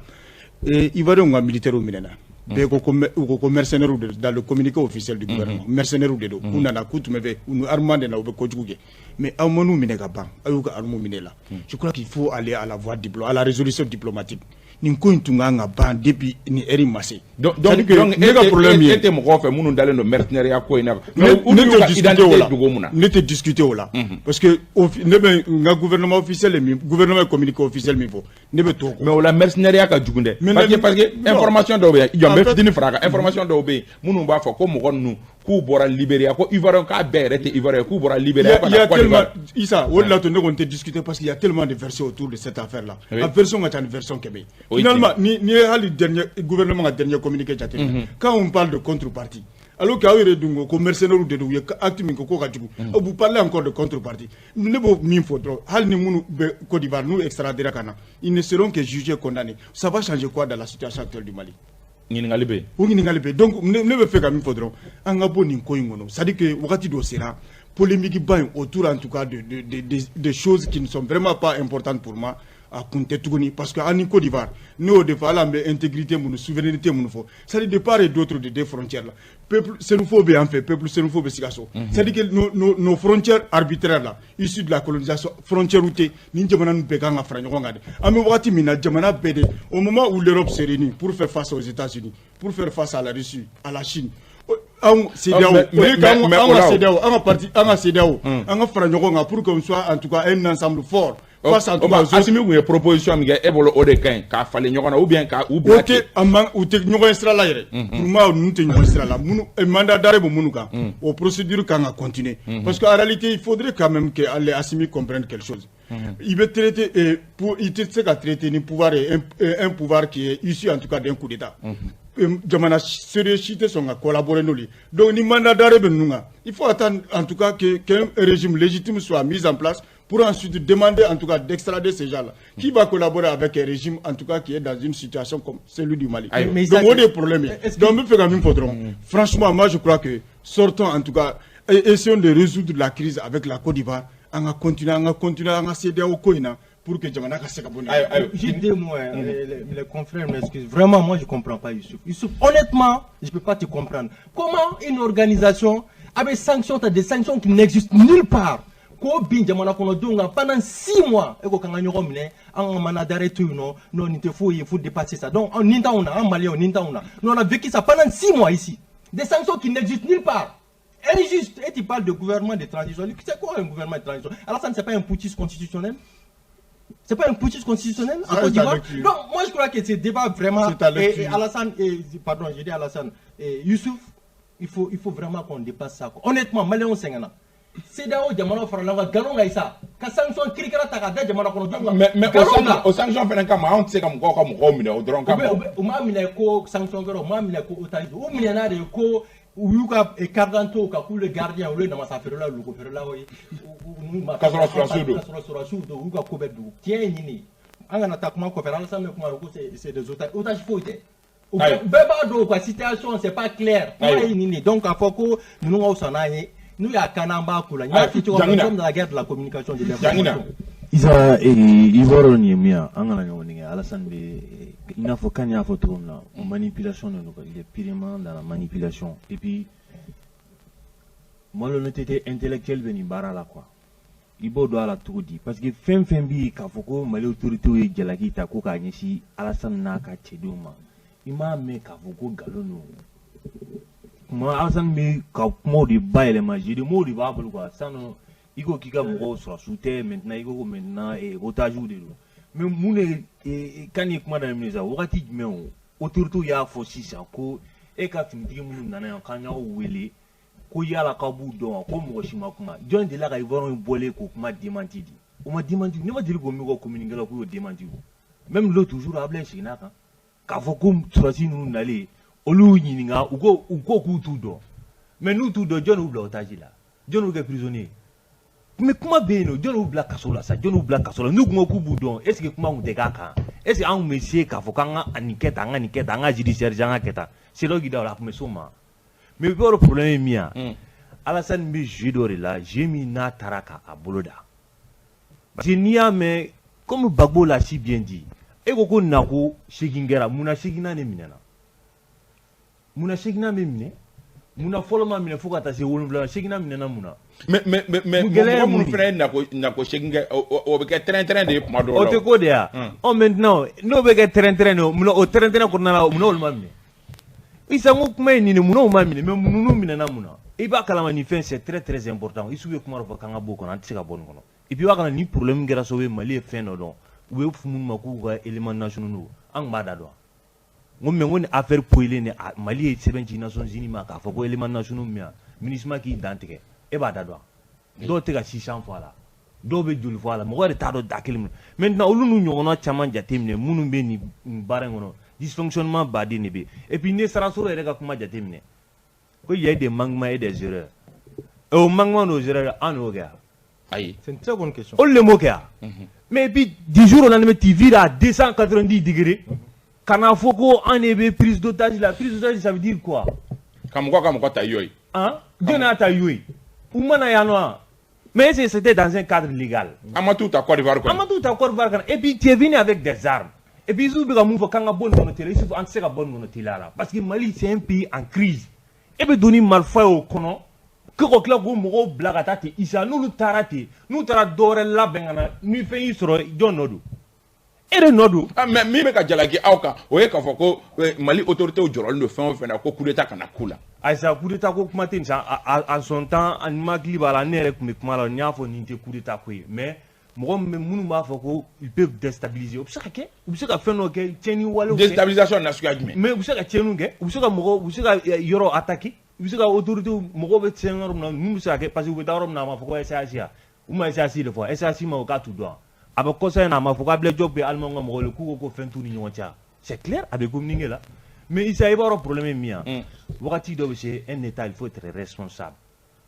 Ivoiriens ka militaires minɛna. Bɛɛ ko u ko ko mercenaires de, dans le communiqué officiel du gouvernement, mercenaires de don, k'u nana k'u tun bɛ fɛ u ni armement de na, u bɛ kojugu kɛ, mais aw ma n'u minɛ ka ban, aw y'u ka armes minɛ la. Je crois qu'il faut aller à la voie diplo à la résolution diplomatique. Nin ko in tun kan ka ban depuis ni heure ma se. Donc ne ka problème ye, e tɛ mɔgɔw fɛ minnu dalen don mercenariat ko in na? Ne tɛ discuter o la, ne tɛ discuter o la, parce que ne bɛ n ka gouvernement officiel min, gouvernement ye communiqué officiel min fɔ, ne bɛ t'o kɔ. Mais o la, mercenariat ka jugu dɛ, parce que information dɔw bɛ yen, jɔn bɛ fitinin fara a kan, information dɔw bɛ yen minnu b'a fɔ ko mɔgɔ ninnu k'u bɔra Libéria, ko Ivoirien k'a bɛɛ yɛrɛ tɛ Ivoirien, k'u bɔra Libéria. Il y a tellement, Issa, o de la to ne kɔni tɛ discuter, parce qu'il y a tellement de versions autour de cette affaire là. A version ka ca ni version 100 ye. Finalement, ni ye hali dernier gouvernement ka dernier communiqué jateminɛ, quand on parle de contrepartie, alors qu'aw yɛrɛ dun ko ko mercenaires de don, u ye acte min kɛ k'o ka jugu, vous parlez encore de contrepartie. Ne b'o min fɔ dɔrɔn, hali ni minnu bɛ Côte d'Ivoire n'u extradera ka na, ils ne seront que jugés, condamnés. Ça va changer quoi dans la situation actuelle du Mali? Ɲininkali bɛ yen. O ɲininkali bɛ yen. Donc ne bɛ fɛ ka min fɔ dɔrɔn, an ka bɔ nin ko in kɔnɔ, c'est à dire que wagati dɔ sera, polémique ba in autour en tout cas de choses qui ne sont vraiment pas importantes pour moi. A kun tɛ tuguni, parce que an ni Côte d'Ivoire, ne y'o de fɔ, hali an bɛ intégrité minnu, souveraineté minnu fɔ, c'est à dire de part et d'autre de deux frontières la, peuple sénoufo bɛ yan fɛ, peuple sénoufo bɛ Sikaso. C'est à dire que nos frontières arbitraires là, issues de la colonisation, frontières tɛ. Nin jamana ninnu bɛɛ kan ka fara ɲɔgɔn kan de. An bɛ wagati min na, jamana bɛɛ de, au moment où l'Europe se réunit pour faire face aux États-Unis, pour faire face à la Russie, à la Chine, anw CEDEAO, au lieu qu'anw ka CEDEAO, an ka parti, an ka CEDEAO, an ka fara ɲɔgɔn kan pour qu'on soit en tout cas un ensemble fort face en tout cas. Asimi kun ye proposition min kɛ, e bolo o de ka ɲi k'a falen ɲɔgɔn na ou bien ka u bila? O tɛ a man, u tɛ ɲɔgɔn ye sira la yɛrɛ. Pour moi, ninnu tɛ ɲɔgɔn sira la. Minnu mandat d'arrêt bɛ minnu kan, o procédure kan ka continuer, parce que en réalité, il faudrait quand même que les Assimi comprenne quelque chose. Il veut traiter pour, i tɛ se ka traiter ni pouvoir ye, un pouvoir qui est issu en tout cas d'un coup d'état. Jamana sérieux si tɛ sɔn ka collaborer n'olu ye. Donc ni mandat d'arrêt bɛ ninnu kan, il faut attendre en tout cas que qu'un régime légitime soit mis en place pour ensuite demander en tout cas d'extrader ces gens-là. Qui va collaborer avec un régime en tout cas qui est dans une situation comme celui du Mali? Mais donc o de ye problème ye. Donc n bɛ fɛ ka min fɔ dɔrɔn, franchement, moi je crois que sortons en tout cas et essayons de résoudre la crise avec la Côte d'Ivoire. An ka continuer, an ka continuer an ka CEDEAO ko in na pour que jamana ka se ka bɔ nin. Juste deux mots, hein, les confrères m'excusent. Vraiment, moi, je ne comprends pas Youssouf. Youssouf, honnêtement, je ne peux pas te comprendre. Comment une organisation avec sanctions, des sanctions qui n'existent nulle part, ko bin jamana kɔnɔdenw kan pendant 6 mois, e ko k'an ka ɲɔgɔn minɛ, an ka mandat d'arrêt to yen nɔ, non, nin tɛ foyi ye, faut dépasser ça. Donc nin t'anw na, an Maliens, nin t'anw na. Nous, on a vécu ça pendant 6 mois ici, des sanctions qui n'existent nulle part, injuste. Et tu parles de gouvernement de transition. C'est quoi un gouvernement de transition? Alassane, c'est pas un putschiste constitutionnel? C'est pas un putschiste constitutionnel en Côte d'Ivoire? Non, moi je crois que ce débat vraiment. Et Alassane, et, pardon, j'ai dit Alassane, et Youssouf, il faut vraiment qu'on dépasse ça, quoi. Honnêtement, Maliens sɛgɛnna. CEDEAO jamana farala ɲɔgɔn kan, nkalon kan Isa, ka sanction kirikara ta k'a da jamana kɔnɔdenw kan. Mais o sanction fana kama, anw tɛ se ka mɔgɔw ka mɔgɔw minɛ o dɔrɔn kama. U m'a minɛ ko sanction kɛra, u m'a minɛ ko otage. U minɛna de ko u y'u ka carte d'identité kan k'olu ye gardien, olu ye namasa feerelaw, loko feerelaw ye. K'a sɔrɔ sɔrɔdasiw don. K'a sɔrɔ sɔrɔdasiw don, u y'u ka ko bɛɛ dogo. Tiɲɛ ye nin de ye. An kana taa kuma kɔfɛ. Alassane bɛ kuma la ko c'est des otages. Otage foyi tɛ. Bɛɛ b'a dɔn u ka situation, c'est pas clair. Kuma ye nin de ye. Donc k'a fɔ ko ninnu ka fisa n'an ye, n'u y'a kan, an b'a ko la. N y'a f'i cogo min na, nous sommes dans la guerre de la communication, de l'information. Isa, i b'a dɔn nin ye min ye, an kana ɲɔgɔn nɛgɛ. Alassane bɛ i n'a fɔ kan y'a fɔ cogo min na, manipulation de don quoi. Il est purement dans la manipulation et puis malhonnêteté intellectuelle bɛ nin baara la quoi. I b'o dɔn a la cogo di? Parce que fɛn fɛn bɛ yen k'a fɔ ko Mali autorités ye jalaki ta ko k'a ɲɛsin Alassane n'a ka cɛdenw ma, i m'a mɛn k'a fɔ ko nkalon don. Kuma Alassane bɛ ka kumaw de bayɛlɛma, jeu de mots de b'a bolo quoi. Sisan nɔ i ko k'i ka mɔgɔw sɔrɔsiw tɛ, maintenant i ko ko maintenant otages de don. Mais mun de kan ye kuma daminɛ sisan? Wagati jumɛn o autorités y'a fɔ sisan ko e ka finitigi minnu nana yan k'an y'aw wele ko yala k'aw b'u dɔn wa, ko mɔgɔ si ma kuma? Jɔn delila ka Ivoirien bɔlen k'o kuma démenti di? O ma démenti. Ne ma deli k'o mɛn ka communiqué la k'u y'o démenti. O même l'autre jour, Ablaye seginna kan k'a fɔ ko sɔrɔdasi ninnu nalen, olu y'u ɲininka, u ko k'u t'u dɔn. Mais n'u t'u dɔn, jɔn y'u bila otage la? Jɔn y'u kɛ prisonnier? Mais kuma bɛ yen nɔ, jɔn y'u bila kaso la sa? Jɔn y'u bila kaso la? N'u kun ko k'u b'u dɔn, est ce que kuma kun tɛ k'a kan? Est ce que an kun bɛ se k'a fɔ k'an ka nin kɛ tan, an ka nin kɛ tan, an ka judiciaire, an ka kɛ tan? CEDEAO k'i da o la, a kun bɛ s'o ma. Mais i b'a dɔn problème ye min ye, Alassane bɛ jeu dɔ de la, jeu min n'a taara k'a bolo da. Parce que n'i y'a mɛn, comme Gbagbo l'a si bien dit, e ko ko nako seegin kɛra, munna seeginna de minɛna? Munna seeginna bɛ minɛ? Munna fɔlɔ ma minɛ fo ka taa se wolonwula? Seeginna minɛna mun na? Mais mɔgɔ minnu fana ye nako seegin kɛ, o bɛ kɛ train de ye kuma dɔw la. O tɛ ko de ya. Ɔ, maintenant n'o bɛ kɛ train de ye, munna o train kɔnɔna la, munna olu ma minɛ? Isa, n ko kuma ye nin de, munna o ma minɛ? Mais ninnu minɛna mun na? I b'a kalama nin fɛn, c'est très très important. Isufu ye kuma dɔ fɔ k'an ka bɔ o kɔnɔ, an tɛ se ka bɔ nin kɔnɔ. Et puis i b'a kalama nin problème kɛra sababu ye Mali ye fɛn dɔ dɔn, u bɛ minnu ma k'u ka éléments nationaux, an tun b'a da dɔn. N ko mais n ko nin affaire poyilen de, Mali ye sɛbɛn ci Nations Unies ma k'a fɔ ko éléments nationaux min yan, MINUSMA k'i dan tigɛ. E b'a da dɔn, dɔw tɛ ka 600 fɔ a la, dɔw bɛ joli fɔ a la, mɔgɔ yɛrɛ t'a dɔn da kelen min. Maintenant olu n'u ɲɔgɔnna caman jateminɛ minnu bɛ nin baara in kɔnɔ, dysfonctionnement baden de bɛ. Et puis n'i ye Sarassoro yɛrɛ ka kuma jateminɛ ko il y a eu des manquements et des erreurs, et o manquement n'o erreurs, an y'o kɛ. Ayi. C'est une très bonne question. Olu de m'o kɛ yan. Mais et puis du jour au lendemain, tu vires à 290 degrés ka n'a fɔ ko an de bɛ prise d'otage la. Prise d'otage, ça veut dire quoi? Ka mɔgɔ ta yo ye. Han, jɔn y'a ta yo ye? U mana yan nɔ. Mais est-ce que c'était dans un cadre légal? An ma t'u ta Côte d'Ivoire kɔnɔ. An ma t'u ta Côte d'Ivoire kɔnɔ. Et puis tu es venu avec des armes. Et puis Isufu bɛ ka mun fɔ k'an ka bɔ nin kɔnɔ teliya, Isufu, an tɛ se ka bɔ nin kɔnɔ teliya la parce que Mali, c'est un pays en crise. E bɛ don ni marifa ye o kɔnɔ ko ka tila k'o mɔgɔw bila ka taa ten. Isa, n'olu taara ten, n'u taara dɔwɛrɛ labɛn ka na, ni fɛn y'i sɔrɔ, jɔn nɔ don? E de nɔ don. Ah, mais min bɛ ka jalaki aw kan, o ye k'a fɔ ko Mali autorités jɔrɔlen don fɛn o fɛn na, ko coup d'état kana k'u la. Ayisa, coup d'état ko kuma tɛ nin sa. En son temps, ani hakili b'a la, ne yɛrɛ tun bɛ kuma la, n y'a fɔ nin tɛ coup d'état ko ye. Mais mɔgɔ min bɛ, minnu b'a fɔ ko ils peuvent déstabiliser, o bɛ se ka kɛ, u bɛ se ka fɛn dɔ kɛ, tiɲɛni walew kɛ. Déstabilisation nasuguya jumɛn? Mais u bɛ se ka tiɲɛniw kɛ, u bɛ se ka mɔgɔ, u bɛ se ka yɔrɔ attaquer, u bɛ se ka autorité, mɔgɔw bɛ tiɲɛ yɔrɔ min na, ninnu bɛ se ka kɛ parce que u bɛ taa yɔrɔ min na, a ma fɔ ko SAS ya, u ma SAS de fɔ, SAS ma o k'a t'u dɔn. A bɛ kɔsa in na, a ma fɔ ko Abdoulaye Diop bɛ Allemand ka mɔgɔw ye, k'u ko ko fɛn t'u ni ɲɔgɔn cɛ. C'est clair, a bɛ communiqué la. Mais Isa, i b'a dɔn problème ye min ye, wagati dɔ bɛ se, un état, il faut être responsable,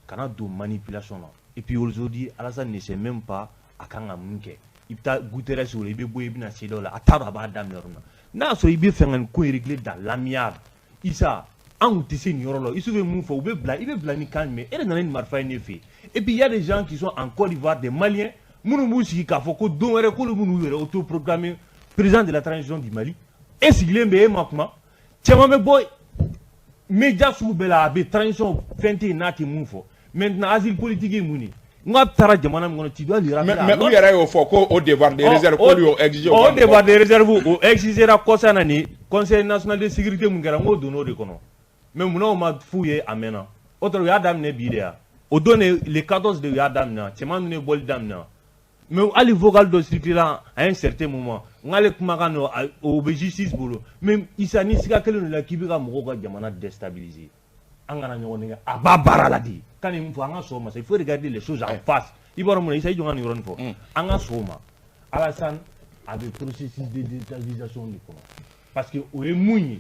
kana don manipulation na. Et puis aujourd'hui, Alassane ne sait même pas a kan ka mun kɛ. I bɛ taa Guterres wele, i bɛ bɔ, i bɛna CEDEAO la, a t'a dɔn a b'a daminɛ yɔrɔ min na. N'a y'a sɔrɔ i bɛ fɛ ka nin ko in régler dans l'amiable, Isa, an kun tɛ se nin yɔrɔ la. Isufu ye mun fɔ, u bɛ bila, i bɛ bila ni kan jumɛn? E de nana ni marifa ye ne fɛ yen. Et puis il y a des gens qui sont en Côte d'Ivoire, des Maliens minnu b'u sigi k'a fɔ ko don wɛrɛ k'olu b'u yɛrɛ autoproclamer président de la transition du Mali. E sigilen bɛ, e ma kuma. Caman bɛ bɔ média sugu bɛɛ la, a bɛ transition, fɛn tɛ yen n'a tɛ mun fɔ. Maintenant, asile politique ye mun ye? N k'a taara jamana min kɔnɔ, tu dois lui rappeler. Mais u yɛrɛ y'o fɔ ko o devoir de réserve, k'olu y'o exiger. O devoir de réserve, o exigera kɔsa na ni Conseil national de sécurité mun kɛra, n k'o donn'o de kɔnɔ. Mais munna o ma f'u ye a mɛnna? O tɔ, u y'a daminɛ bi de ya? O don de, le 14 de, u y'a daminɛ, cɛman ninnu ye bɔli daminɛ. Mais hali vocal dɔ circulé à un certain moment, n k'ale kumakan dɔ, o bɛ justice bolo. Mais Isa, ni siga kelen de la k'i bɛ ka mɔgɔw ka jamana déstabiliser, an kana ɲɔgɔn nɛgɛ, a b'a baara la de. Kan nin fɔ, an ka sɔn o ma. Il faut regarder les choses en face. I b'a dɔn mun na, Isa? I jɔ, ka nin yɔrɔnin fɔ, an ka sɔn o ma. Alassane a bɛ processus de déstabilisation de kɔnɔ parce que o ye mun ye?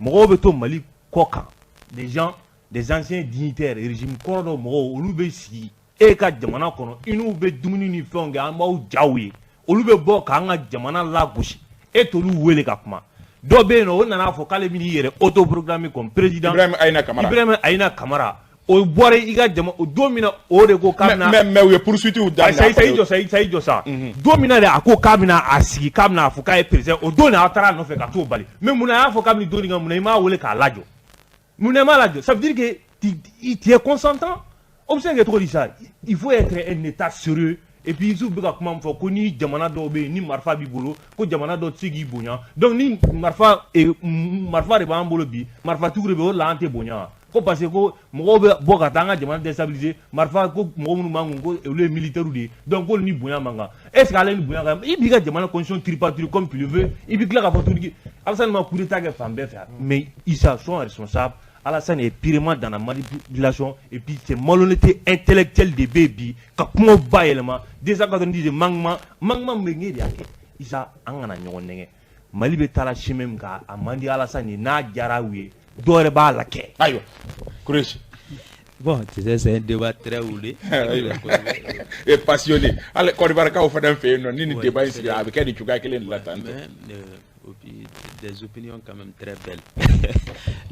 Mɔgɔw bɛ to Mali kɔ kan, des gens, des anciens dignitaires, régime kɔrɔ dɔ mɔgɔw, olu bɛ sigi e ka jamana kɔnɔ, i n'u bɛ dumuni ni fɛnw kɛ, an b'aw jaw ye, olu bɛ bɔ k'an ka jamana lagosi, e t'olu wele ka kuma. Dɔ bɛ yen nɔ, o nana fɔ k'ale bɛ n'i yɛrɛ autoproclamer comme président. Ibrahim Ayina Kamara. Ibrahim Ayina Kamara, o bɔra i ka jama o don min na, o de ko k'a bɛna. Mais u ye poursuite daminɛ. Sayi, i jɔ, sa, i jɔ sa. Don min na de a ko k'a bɛna a sigi, k'a bɛna a fɔ k'a ye président, o don de aw taara a nɔfɛ ka t'o bali. Mais munna a y'a fɔ k'a bɛ don nin kan, munna i m'a wele k'a lajɔ? Munna i m'a lajɔ? Ça veut dire que tu es consentant. O bɛ se ka kɛ cogo di sa? Il faut être un état sérieux. Et puis Isufu bɛ ka kuma min fɔ ko ni jamana dɔw bɛ yen, ni marifa b'i bolo, ko jamana dɔw tɛ se k'i bonya. Donc ni marifa marifa de b'an bolo bi, marifatigiw de bɛ, o de la an tɛ bonya, ko parce que ko mɔgɔw bɛ bɔ ka taa an ka jamana déstabiliser, marifa ko mɔgɔ minnu b'an kun, ko olu ye militaires de ye, donc k'olu ni bonya man kan. Est ce que ale ni bonya kan? I b'i ka jamana constitution tripatouiller comme tu le veux, i bɛ tila k'a fɔ tuguni Alassane ma coup d'état kɛ fan bɛɛ fɛ. Mais Issa, sois responsable. Alassane est purement dans la manipulation et puis c'est malhonnêteté intellectuelle de bɛ bi ka kumaw bayɛlɛma. 290 de manquement, manquement min bɛ yen, de y'a kɛ. Isa, an kana ɲɔgɔn nɛgɛ. Mali bɛ taa la chemin min kan, a man di Alassane ye, n'a diyara u ye, dɔw yɛrɛ b'a la kɛ. Ayiwa, Kureshi. Bon, tu sais, c'est un débat très houleux. Et passionné. Hali Côte d'Ivoire kaw fana fɛ yen nɔ, ni nin débat in sigira, a bɛ kɛ nin cogoya kelen de la tan. Mais des opinions quand même très belles.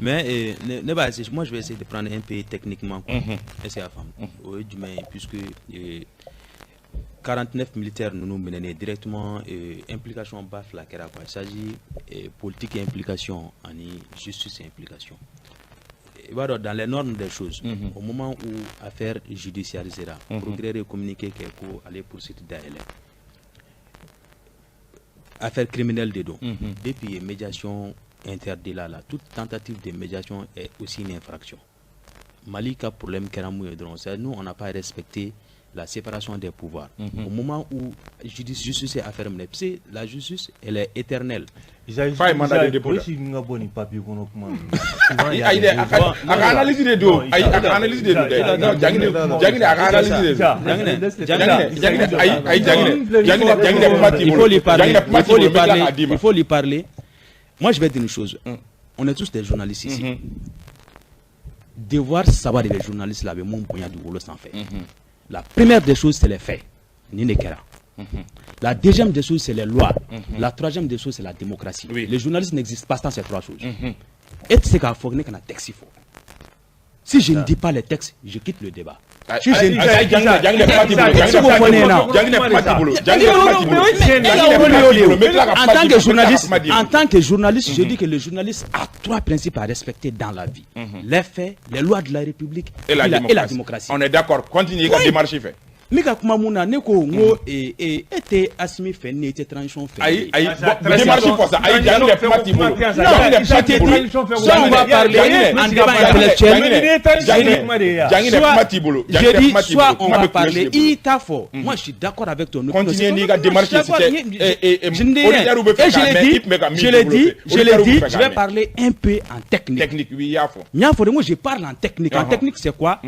Mais ne b'a essayer, moi je vais essayer de prendre un peu techniquement quoi. Est-ce que y'a faamu? O ye jumɛn ye? Puisque 49 militaires ninnu minɛnen directement, implication ba fila kɛra quoi. Il s'agit politique implication ani justice implication. I b'a dɔn, dans les normes des choses, au moment où affaire judiciarisera, procureur ye communiqué kɛ ko ale poursuite dayɛlɛ, affaire criminelle de don. Depuis médiation interdit la, toute tentative de médiation est aussi une infraction. Mali ka problème kɛra mun ye dɔrɔn? C'est nous, on n'a pas respecté la séparation des pouvoirs. Au moment où justice est affaire minɛ, tu sais, la justice, elle est éternelle. Fa ye mandat de dépôt da. Polisi ka bɔ nin papier kɔnɔ kuma. Ayi dɛ, a ka analyse de don. Ayi, a ka analyse de don dɛ. Non, Janginɛ, Janginɛ, a ka analyse de don. Janginɛ, Janginɛ, ayi, ayi, Janginɛ, Janginɛ, Janginɛ, kuma t'i Il bolo. faut lui parler. Janginɛ, kuma Il t'i faut bolo, lui n bɛ tila parler. k'a d'i ma. Il faut lui parler. Moi, je vais dire une chose. On est tous des journalistes ici. Devoir saba de bɛ journaliste la, a bɛ mun bonya dugukolo sanfɛ. La première des choses, c'est les faits. Nin de kɛra. La deuxième des choses, c'est les lois. La troisième des choses, c'est la démocratie. Les journalistes n'existent pas sans ces trois choses. E tɛ se k'a fɔ ne kana texte fɔ. Si je ne dis pas les textes, je quitte le débat. Si je Kuma t'i bolo. En tant que journaliste, en tant que journaliste, je dis que le journaliste a trois principes à respecter dans la vie: les faits, les lois de la République et la démocratie. On est d'accord. Continue i ka démarche fɛ. N bɛ ka kuma mun na? Ne ko n ko e tɛ Asimi fɛ, ne tɛ transition fɛ. Ayi ayi, bon, démarche fɔ sa. Ayi, Janginɛ, kuma t'i bolo. Non, je t'ai dit, soit on va parler en débat intellectuel. Janginɛ, kuma t'i bolo. Je dis, soit on va parler, i t'a fɔ. Moi, je suis d'accord avec ton opinion. Continue n'i ka démarche. C'était je ne dis rien. Et je l'ai dit, je l'ai dit, je l'ai dit, je vais parler un peu en technique. Technique, oui, i y'a fɔ. N y'a fɔ de, n ko je parle en technique. En technique, c'est quoi?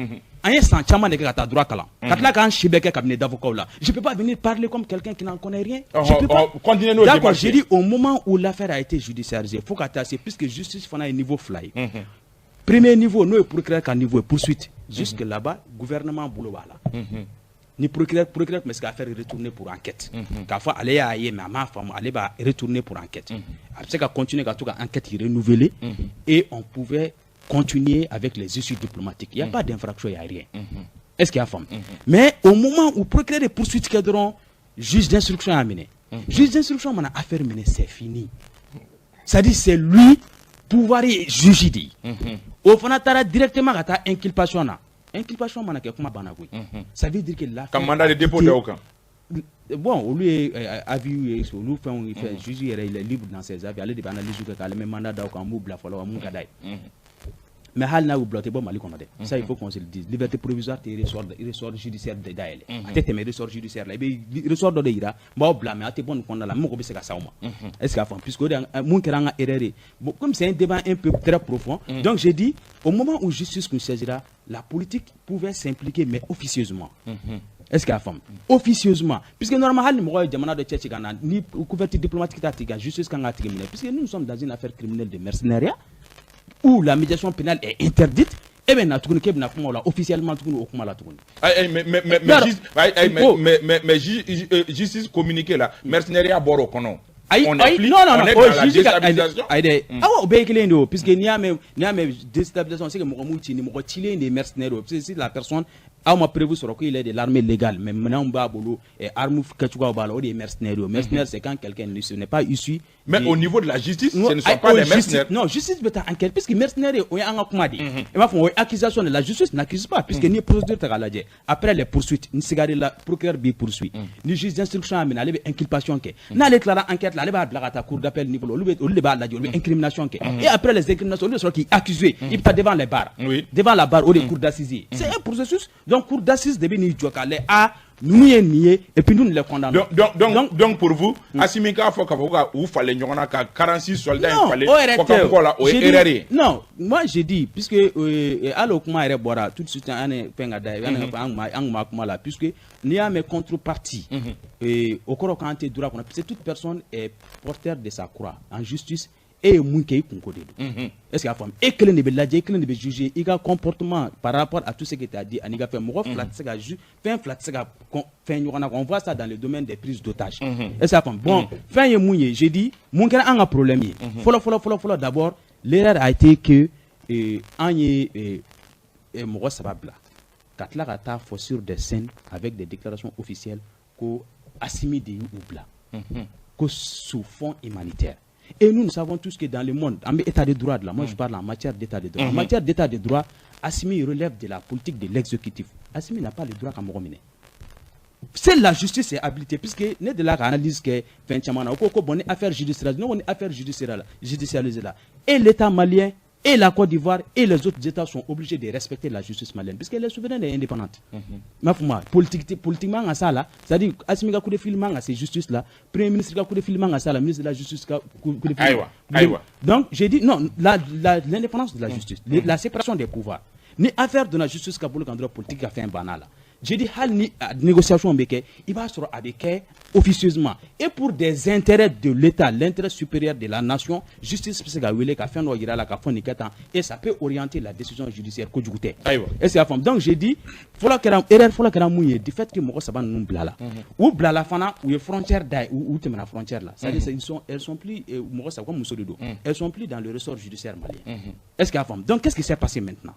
An ye san caman de kɛ ka taa droit kalan, ka tila k'an si bɛɛ kɛ cabinet d'avocat la. Je peux pas venir parler comme quelqu'un qui n'en connaît rien. Je peux pas. Continuez n'o. D'accord, j'ai dit, au moment où l'affaire a été judiciarisée, fo ka taa se, puisque justice fana ye niveau fila ye. Premier niveau, n'o ye procureur ka niveau ye, poursuite jusque là-bas, gouvernement bolo b'a la. Ni procureur tun bɛ se ka affaire retourner pour enquête, k'a fɔ ale y'a ye mais a m'a faamu, ale b'a retourner pour enquête. A bɛ se ka continuer ka to ka enquête renouveler et on pouvait continuer avec les issues diplomatiques. Il n'y a pas d'infraction, il n'y a rien. Est-ce qu'il y a faamu? Mais au moment où procureur de poursuite kɛ dɔrɔn, juge d'instruction y'a minɛ. Juge d'instruction mana affaire minɛ, c'est fini. C'est-à-dire, c'est lui pouvoir ye juge de ye. O fana taara directement ka taa inculpation na. Inculpation mana kɛ, kuma banna koyi. Ça veut dire que l'affaire Ka mandat de dépôt da o kan. Bon, olu ye avis ye, olu fɛnw fɛn, juge yɛrɛ, il est libre dans ses avis. Ale de bɛ analyse kɛ k'ale bɛ mandat da o kan, an b'u bila fɔlɔ wa, mun ka d'a ye. Mais hali n'a y'u bila, o tɛ bɔ Mali kɔnɔ dɛ. Ça, il faut qu'on se le dise. Liberté provisoire tɛ ressort judiciaire de dayɛlɛ, a tɛ tɛmɛ ressort judiciaire la. I bɛ ressort dɔ de yira, n b'aw bila, mais aw tɛ bɔ nin kɔnɔna la, n mago bɛ se ka s'aw ma. Est ce que a faamu? Puisque o de mun kɛra an ka erreur ye. Bon, comme c'est un débat un peu très profond, donc j'ai dit, au moment où justice kun saisira, la politique pouvait s'impliquer, mais officieusement. Est-ce qu'il y a faamu? Officieusement, puisque normalement, hali ni mɔgɔ ye jamana dɔ cɛ ci ka na ni couverture diplomatique t'a tigi kan, justice kan k'a tigi minɛ, puisque nous sommes dans une affaire criminelle de mercenariat où la médiation pénale est interdite. E bɛ na tuguni k'e bɛna kuma o la officiellement tuguni, o kuma la tuguni. Ayi, mais justice communiqué la, mercenariat bɔra o kɔnɔ. Ayi ayi, non non non, o juge ka, ayi dɛ, awɔ, o bɛɛ ye kelen de o, puisque n'i y'a mɛn déstabilisation, c'est que mɔgɔ m'u ci, ni mɔgɔ cilen de ye mercenaire o, parce que si la personne, aw ma preuve sɔrɔ qu'il est de l'armée légale, mais minɛnw b'a bolo, arme kɛcogoyaw b'a la, o de ye mercenaire o. Mercenaire, c'est quand quelqu'un n'est pas issu. Mais au niveau de la justice, ce ne sont pas des mercenaires. Non, justice bɛ taa enquête, puisque mercenaire, o ye an ka kuma de ye. I b'a fɔ o ye accusation de la, justice n'accuse pas, puisque n'i ye procédure ta k'a lajɛ, après les poursuites, ni sigar'i la, procureur b'i poursuit. Ni juge d'instruction y'a minɛ, ale bɛ inculpation kɛ. N'ale tilara enquête la, ale b'a bila ka taa cour d'appel niveau la, olu de b'a lajɛ, olu bɛ incrimination kɛ. Et après les incriminations, olu bɛ sɔrɔ k'i accuser, i bɛ taa devant les barres. Devant la barre, o de ye cour d'assises ye. C'est un processus. Donc cour d'assises de bɛ n'i jɔ k'a lajɛ, ah, ninnu ye nin ye, et puis nous les condamnons. Donc pour vous, Assimi k'a fɔ k'a fɔ ka u falen ɲɔgɔn na, ka 46 soldats in falen kɔkanmɔgɔw la, o ye erreur ye. Non, moi j'ai dit, puisque hali o kuma yɛrɛ bɔra tout de suite, an ye fɛn ka da ye, an kun b'a kuma la, puisque n'i y'a mɛn contrepartie, o kɔrɔ k'an tɛ droit kɔnɔ, puisque toute personne est porteur de sa croix en justice. E ye mun kɛ, i kunko de don. Est ce que y'a faamu? E kelen de bɛ lajɛ, e kelen de bɛ juger, i ka comportement par rapport à tout ce que tu as dit ani ka fɛn. Mɔgɔ fila tɛ se ka ju fɛn fila tɛ se ka fɛn ɲɔgɔn na. On voit ça dans le domaine des prises d'otages. Est ce que y'a faamu? Bon, fɛn ye mun ye? J'ai dit, mun kɛra an ka problème ye fɔlɔ fɔlɔ fɔlɔ fɔlɔ? D'abord, l'erreur a été que an ye mɔgɔ saba bila ka tila ka taa fɔ sur des scènes avec des déclarations officielles ko Assimi de y'u bila, ko sous fond humanitaire. Et nous, nous savons tous que dans le monde, en état de droit, là, moi je parle en matière d'état de droit. En matière d'état de droit, Assimi relève de la politique de l'exécutif. Assimi n'a pas le droit à mɔgɔ minɛ. C'est la justice est habilitée, puisque ne de la analyse que fɛn caman na, ko bon, ni affaire judiciaire, ne ko ni affaire judiciaire la, judiciarisée la, et l'État malien et la Côte d'Ivoire et les autres États sont obligés de respecter la justice malienne, puisqu'elle est souveraine et indépendante. Ma fuma, politique, politiquement, ça là, c'est-à-dire, Assimi ka coup de fil man ka se justice là, Premier ministre ka coup de fil man ka se la, ministre de la justice ka coup de fil. Ayiwa, ayiwa. Donc, j'ai dit, non, l'indépendance de la justice, la séparation des pouvoirs. Ni affaire de la justice ka bolo kan dɔrɔn, politique ka fɛn banna la. J'ai dit, hali ni négociation bɛ kɛ, i b'a sɔrɔ a bɛ kɛ officieusement et pour des intérêts de l'État, l'intérêt supérieur de la nation, justice bɛ se ka wele ka fɛn dɔ yira la, ka fɔ nin kɛ tan, et ça peut orienter la décision judiciaire, kojugu tɛ. Ayiwa. Est ce que y'a faamu? Donc j'ai dit, fɔlɔ kɛra erreur, fɔlɔ kɛra mun ye? Du fait que mɔgɔ saba ninnu bilala, u bilala fana, u ye frontière da, u tɛmɛna frontière la, c'est à dire ils sont elles sont plus, mɔgɔ saba ko muso de don, elles sont plus dans le ressort judiciaire malien. Est ce que y'a faamu? Donc qu'est-ce qui s'est passé maintenant?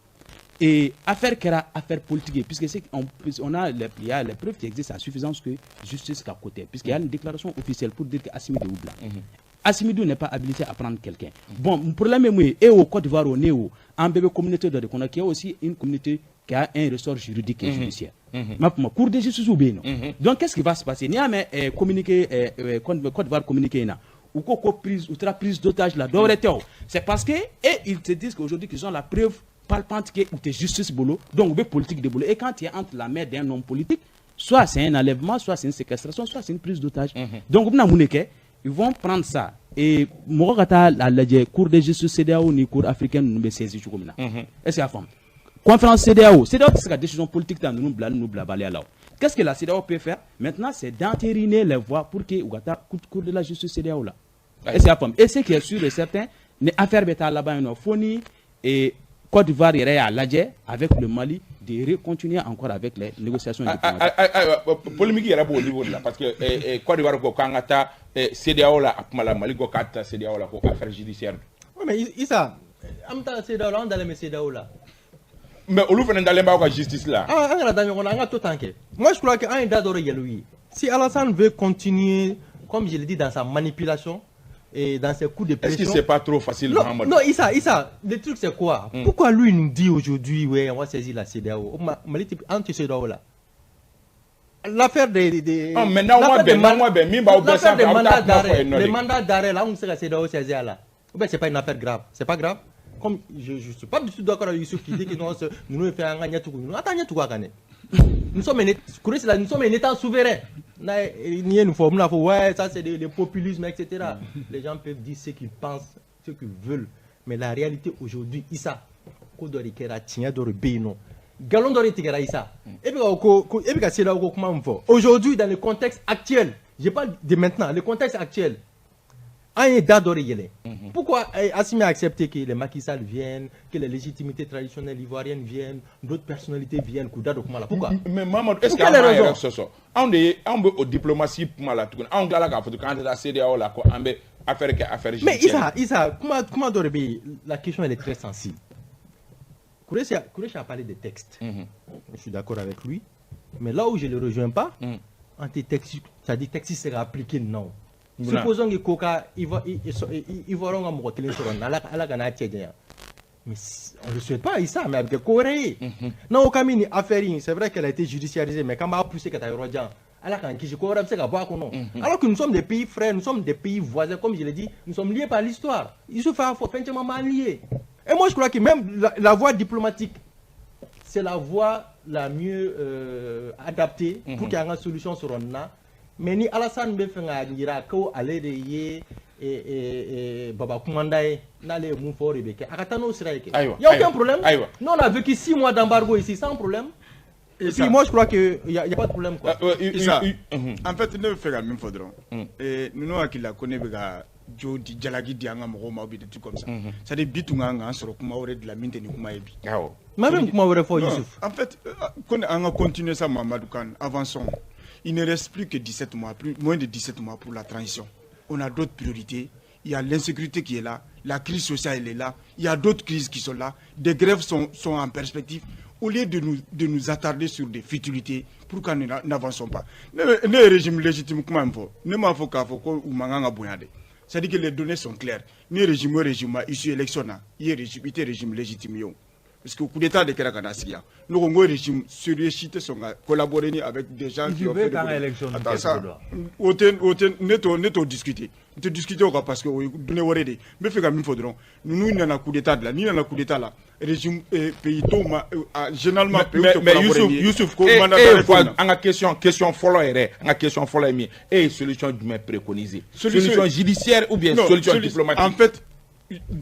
Et affaire kɛra affaire politique ye, puisque c'est on a les, il y a les preuves qui existent à suffisance que justice ka côté, puisqu'il y a une déclaration officielle pour dire que Assimi de y'u bila. Assimi dun n'est pas habilité à prendre quelqu'un. Bon, problème ye mun ye? E o Côte d'Ivoire, o ne o, an bɛɛ bɛ communauté dɔ de kɔnɔ qui est aussi une communauté qui a un ressort juridique et judiciaire. Ma kuma, cour de justice bɛ yen nɔ. Donc qu'est-ce qui va se passer? N'i y'a mɛn communiqué Côte d'Ivoire communiqué in na, u ko ko prise, u taara prise d'otage la, dɔwɛrɛ tɛ o, c'est parce que et ils te disent qu'aujourd'hui qu'ils ont la preuve palpante que u tɛ justice bolo, donc u bɛ politique de bolo. Et quand tu es entre la main d'un homme politique, soit c'est un enlèvement, soit c'est une séquestration, soit c'est une prise d'otage. Donc u bɛna mun de kɛ? Ils vont prendre ça et mɔgɔ ka taa a lajɛ cour de justice CEDEAO ni cour africaine ninnu bɛ saisir cogo min na. Est ce que y'a faamu? Conférence CEDEAO, CEDEAO tɛ se ka décision politique ta ninnu bila ninnu bilabaliya la o. Qu'est-ce que la CEDEAO peut faire maintenant? C'est d'entériner les voies pour que u ka taa cour de la justice CEDEAO la. Est ce que y'a faamu? Et ce qui est sûr et certain, ni affaire bɛ taa laban yen nɔ, fo ni Côte d'Ivoire yɛrɛ y'a lajɛ avec le Mali de recontinuer encore avec les négociations diplomatiques. Ayiwa, polémique yɛrɛ b'o niveau de la, parce que Côte d'Ivoire ko k'an ka taa CEDEAO la, a kuma la, Mali ko k'a tɛ taa CEDEAO la, ko affaire judiciaire. Oui, mais Issa, an bɛ taa CEDEAO la, an dalen bɛ CEDEAO la. Mais olu fana dalen b'aw ka justice la. An kana da ɲɔgɔn na, an ka to tan kɛ. Moi, je crois que an ye da dɔ de yɛlɛ u ye. Si Alassane veut continuer, comme je l'ai dit, dans sa manipulation et dans ses coups de Est-ce pression. que c'est pas trop facile, Non, Mohamed? non, Issa, Issa, le truc c'est quoi? Pourquoi lui il nous dit aujourd'hui, ouais, on va saisir la CEDEAO? Mali tɛ an tɛ CEDEAO la. L'affaire des Ah, mais n'aw ma l'affaire des bɛn, n'aw ma bɛn, min b'aw bɛɛ l'affaire sanfɛ, des aw t'a mandats kuma fɔ d'arrêt, yen nɔ les de. mandats d'arrêt là, on sait que CEDEAO saisir là. Ou bien c'est pas une affaire grave. C'est pas grave. Comme je ne suis pas du tout d'accord avec Youssouf qui dit que non, nous nous faisons un ɲɛ tugun. Nous attendons ɲɛ tugun a kan dɛ. Nous sommes un, là, nous sommes un État souverain. N'i ye nin fɔ, bɛna fɔ ouais, ça c'est le populisme, etc. Les gens peuvent dire ce qu'ils pensent, ce qu'ils veulent. Mais la réalité aujourd'hui, Issa, ko dɔ de kɛra, tiɲɛ dɔ de bɛ yen nɔ. Nkalon dɔ de tigɛra, Issa. E bɛ ka ko e bɛ ka CEDEAO ko kuma min fɔ. Aujourd'hui, dans le contexte actuel, je parle de maintenant, le contexte actuel, an ye da dɔ de yɛlɛ. Pourquoi Assimi a accepté que les Macky Sall viennent, que les légitimités traditionnelles ivoiriennes viennent, d'autres personnalités viennent k'u da don kuma la? Pourquoi? Mais Mamadou, est-ce Pour que quelle an b'an raison? yɛrɛ sɔsɔ? Anw de ye, anw bɛ o diplomatie kuma la tuguni. Anw tilala k'a fɔ tuguni k'an tɛ taa CEDEAO la, ko an bɛ affaire kɛ affaire Mais judiciaire. Issa, Issa, kuma dɔ de bɛ yen, la question elle est très sensible. Kourechi a parlé des textes. Je suis d'accord avec lui. Mais là où je ne le rejoins pas, anti-texte, c'est-à-dire texte sera appliqué, non. Munna? Supposons que Koka, Ivoirien ka mɔgɔ kelen sɔrɔ, Ala ka n'a cɛ janya. Mais on ne le souhaite pas, Issa, mais avec ko wɛrɛ ye. N'an ko k'an bɛ nin affaire in, c'est vrai qu'elle a été judiciarisée, mais k'an b'a pousser ka taa yɔrɔ jan, Ala k'an kisi, ko wɛrɛ bɛ se ka bɔ a kɔnɔ. Alors que nous sommes des pays frères, nous sommes des pays voisins, comme je l'ai dit, nous sommes liés par l'histoire. Youssouf a fɔ, fɛn caman b'an liés. Et moi je crois que même la voie diplomatique, c'est la voie la mieux adaptée pour qu'il y ait une solution sur nin na. Mais ni Alassane bɛ fɛ k'a yira ko ale de ye baba kumanda ye, n'ale ye mun fɔ, o de bɛ kɛ, a ka taa n'o sira ye kɛ. Ayiwa, Il y a aucun ayiwa, problème. Ayiwa. Nous, on a vécu 6 mois d'embargo ici sans problème. Et Issa. puis moi je crois que y a pas de problème, quoi. Issa, en fait, ne bɛ fɛ ka min fɔ dɔrɔn, ninnu hakili la ko ne bɛ ka jo di, jalaki di an ka mɔgɔw ma ou bien des trucs comme ça. C'est à dire bi tun kan k'an sɔrɔ kuma wɛrɛ dilan min tɛ nin kuma ye bi. Awɔ. Ma bɛ kuma wɛrɛ fɔ, Non, Youssouf. en fait, ko an ka continuer ça, Mamadou Kane, avançons. Il ne reste plus que 17 mois, plus, moins de 17 mois pour la transition. On a d'autres priorités. Il y a l'insécurité qui est là, la crise sociale elle est là, il y a d'autres crises qui sont là, des grèves sont en perspective. Au lieu de nous attarder sur des futilités, pourquoi nous n'avançons pas? Ne ye régime légitime kuma min fɔ, ne m'a fɔ k'a fɔ ko u man kan ka bonya dɛ. C'est-à-dire que les données sont claires. Ni régime o régime ma issu élection na, i ye régime, i tɛ régime légitime ye o. Parce que coup d'état de kɛra ka na sigi yan. Ne ko n ko régime sérieux si tɛ sɔn ka collaborer ni avec des gens qui ont fait des k'an coups ka élection Attends, kɛ ça, cogo dɔ la. o tɛ ne t'o discuter. N tɛ discuter o kan parce que o ye données wɛrɛ de ye. N bɛ fɛ ka min fɔ dɔrɔn, ninnu nana coup d'état de la. N'i nana coup d'état la, régime pays tɔw ma généralement pays Mais tɛ mais collaborer Youssouf ni ye. Youssouf, Ko e mandat e d'arrêt ye fɔ ko in na. an ka question fɔlɔ yɛrɛ, an ka question fɔlɔ ye min ye, e ye solution jumɛn préconiser? Solution judiciaire ou bien Non, solution diplomatique? En fait,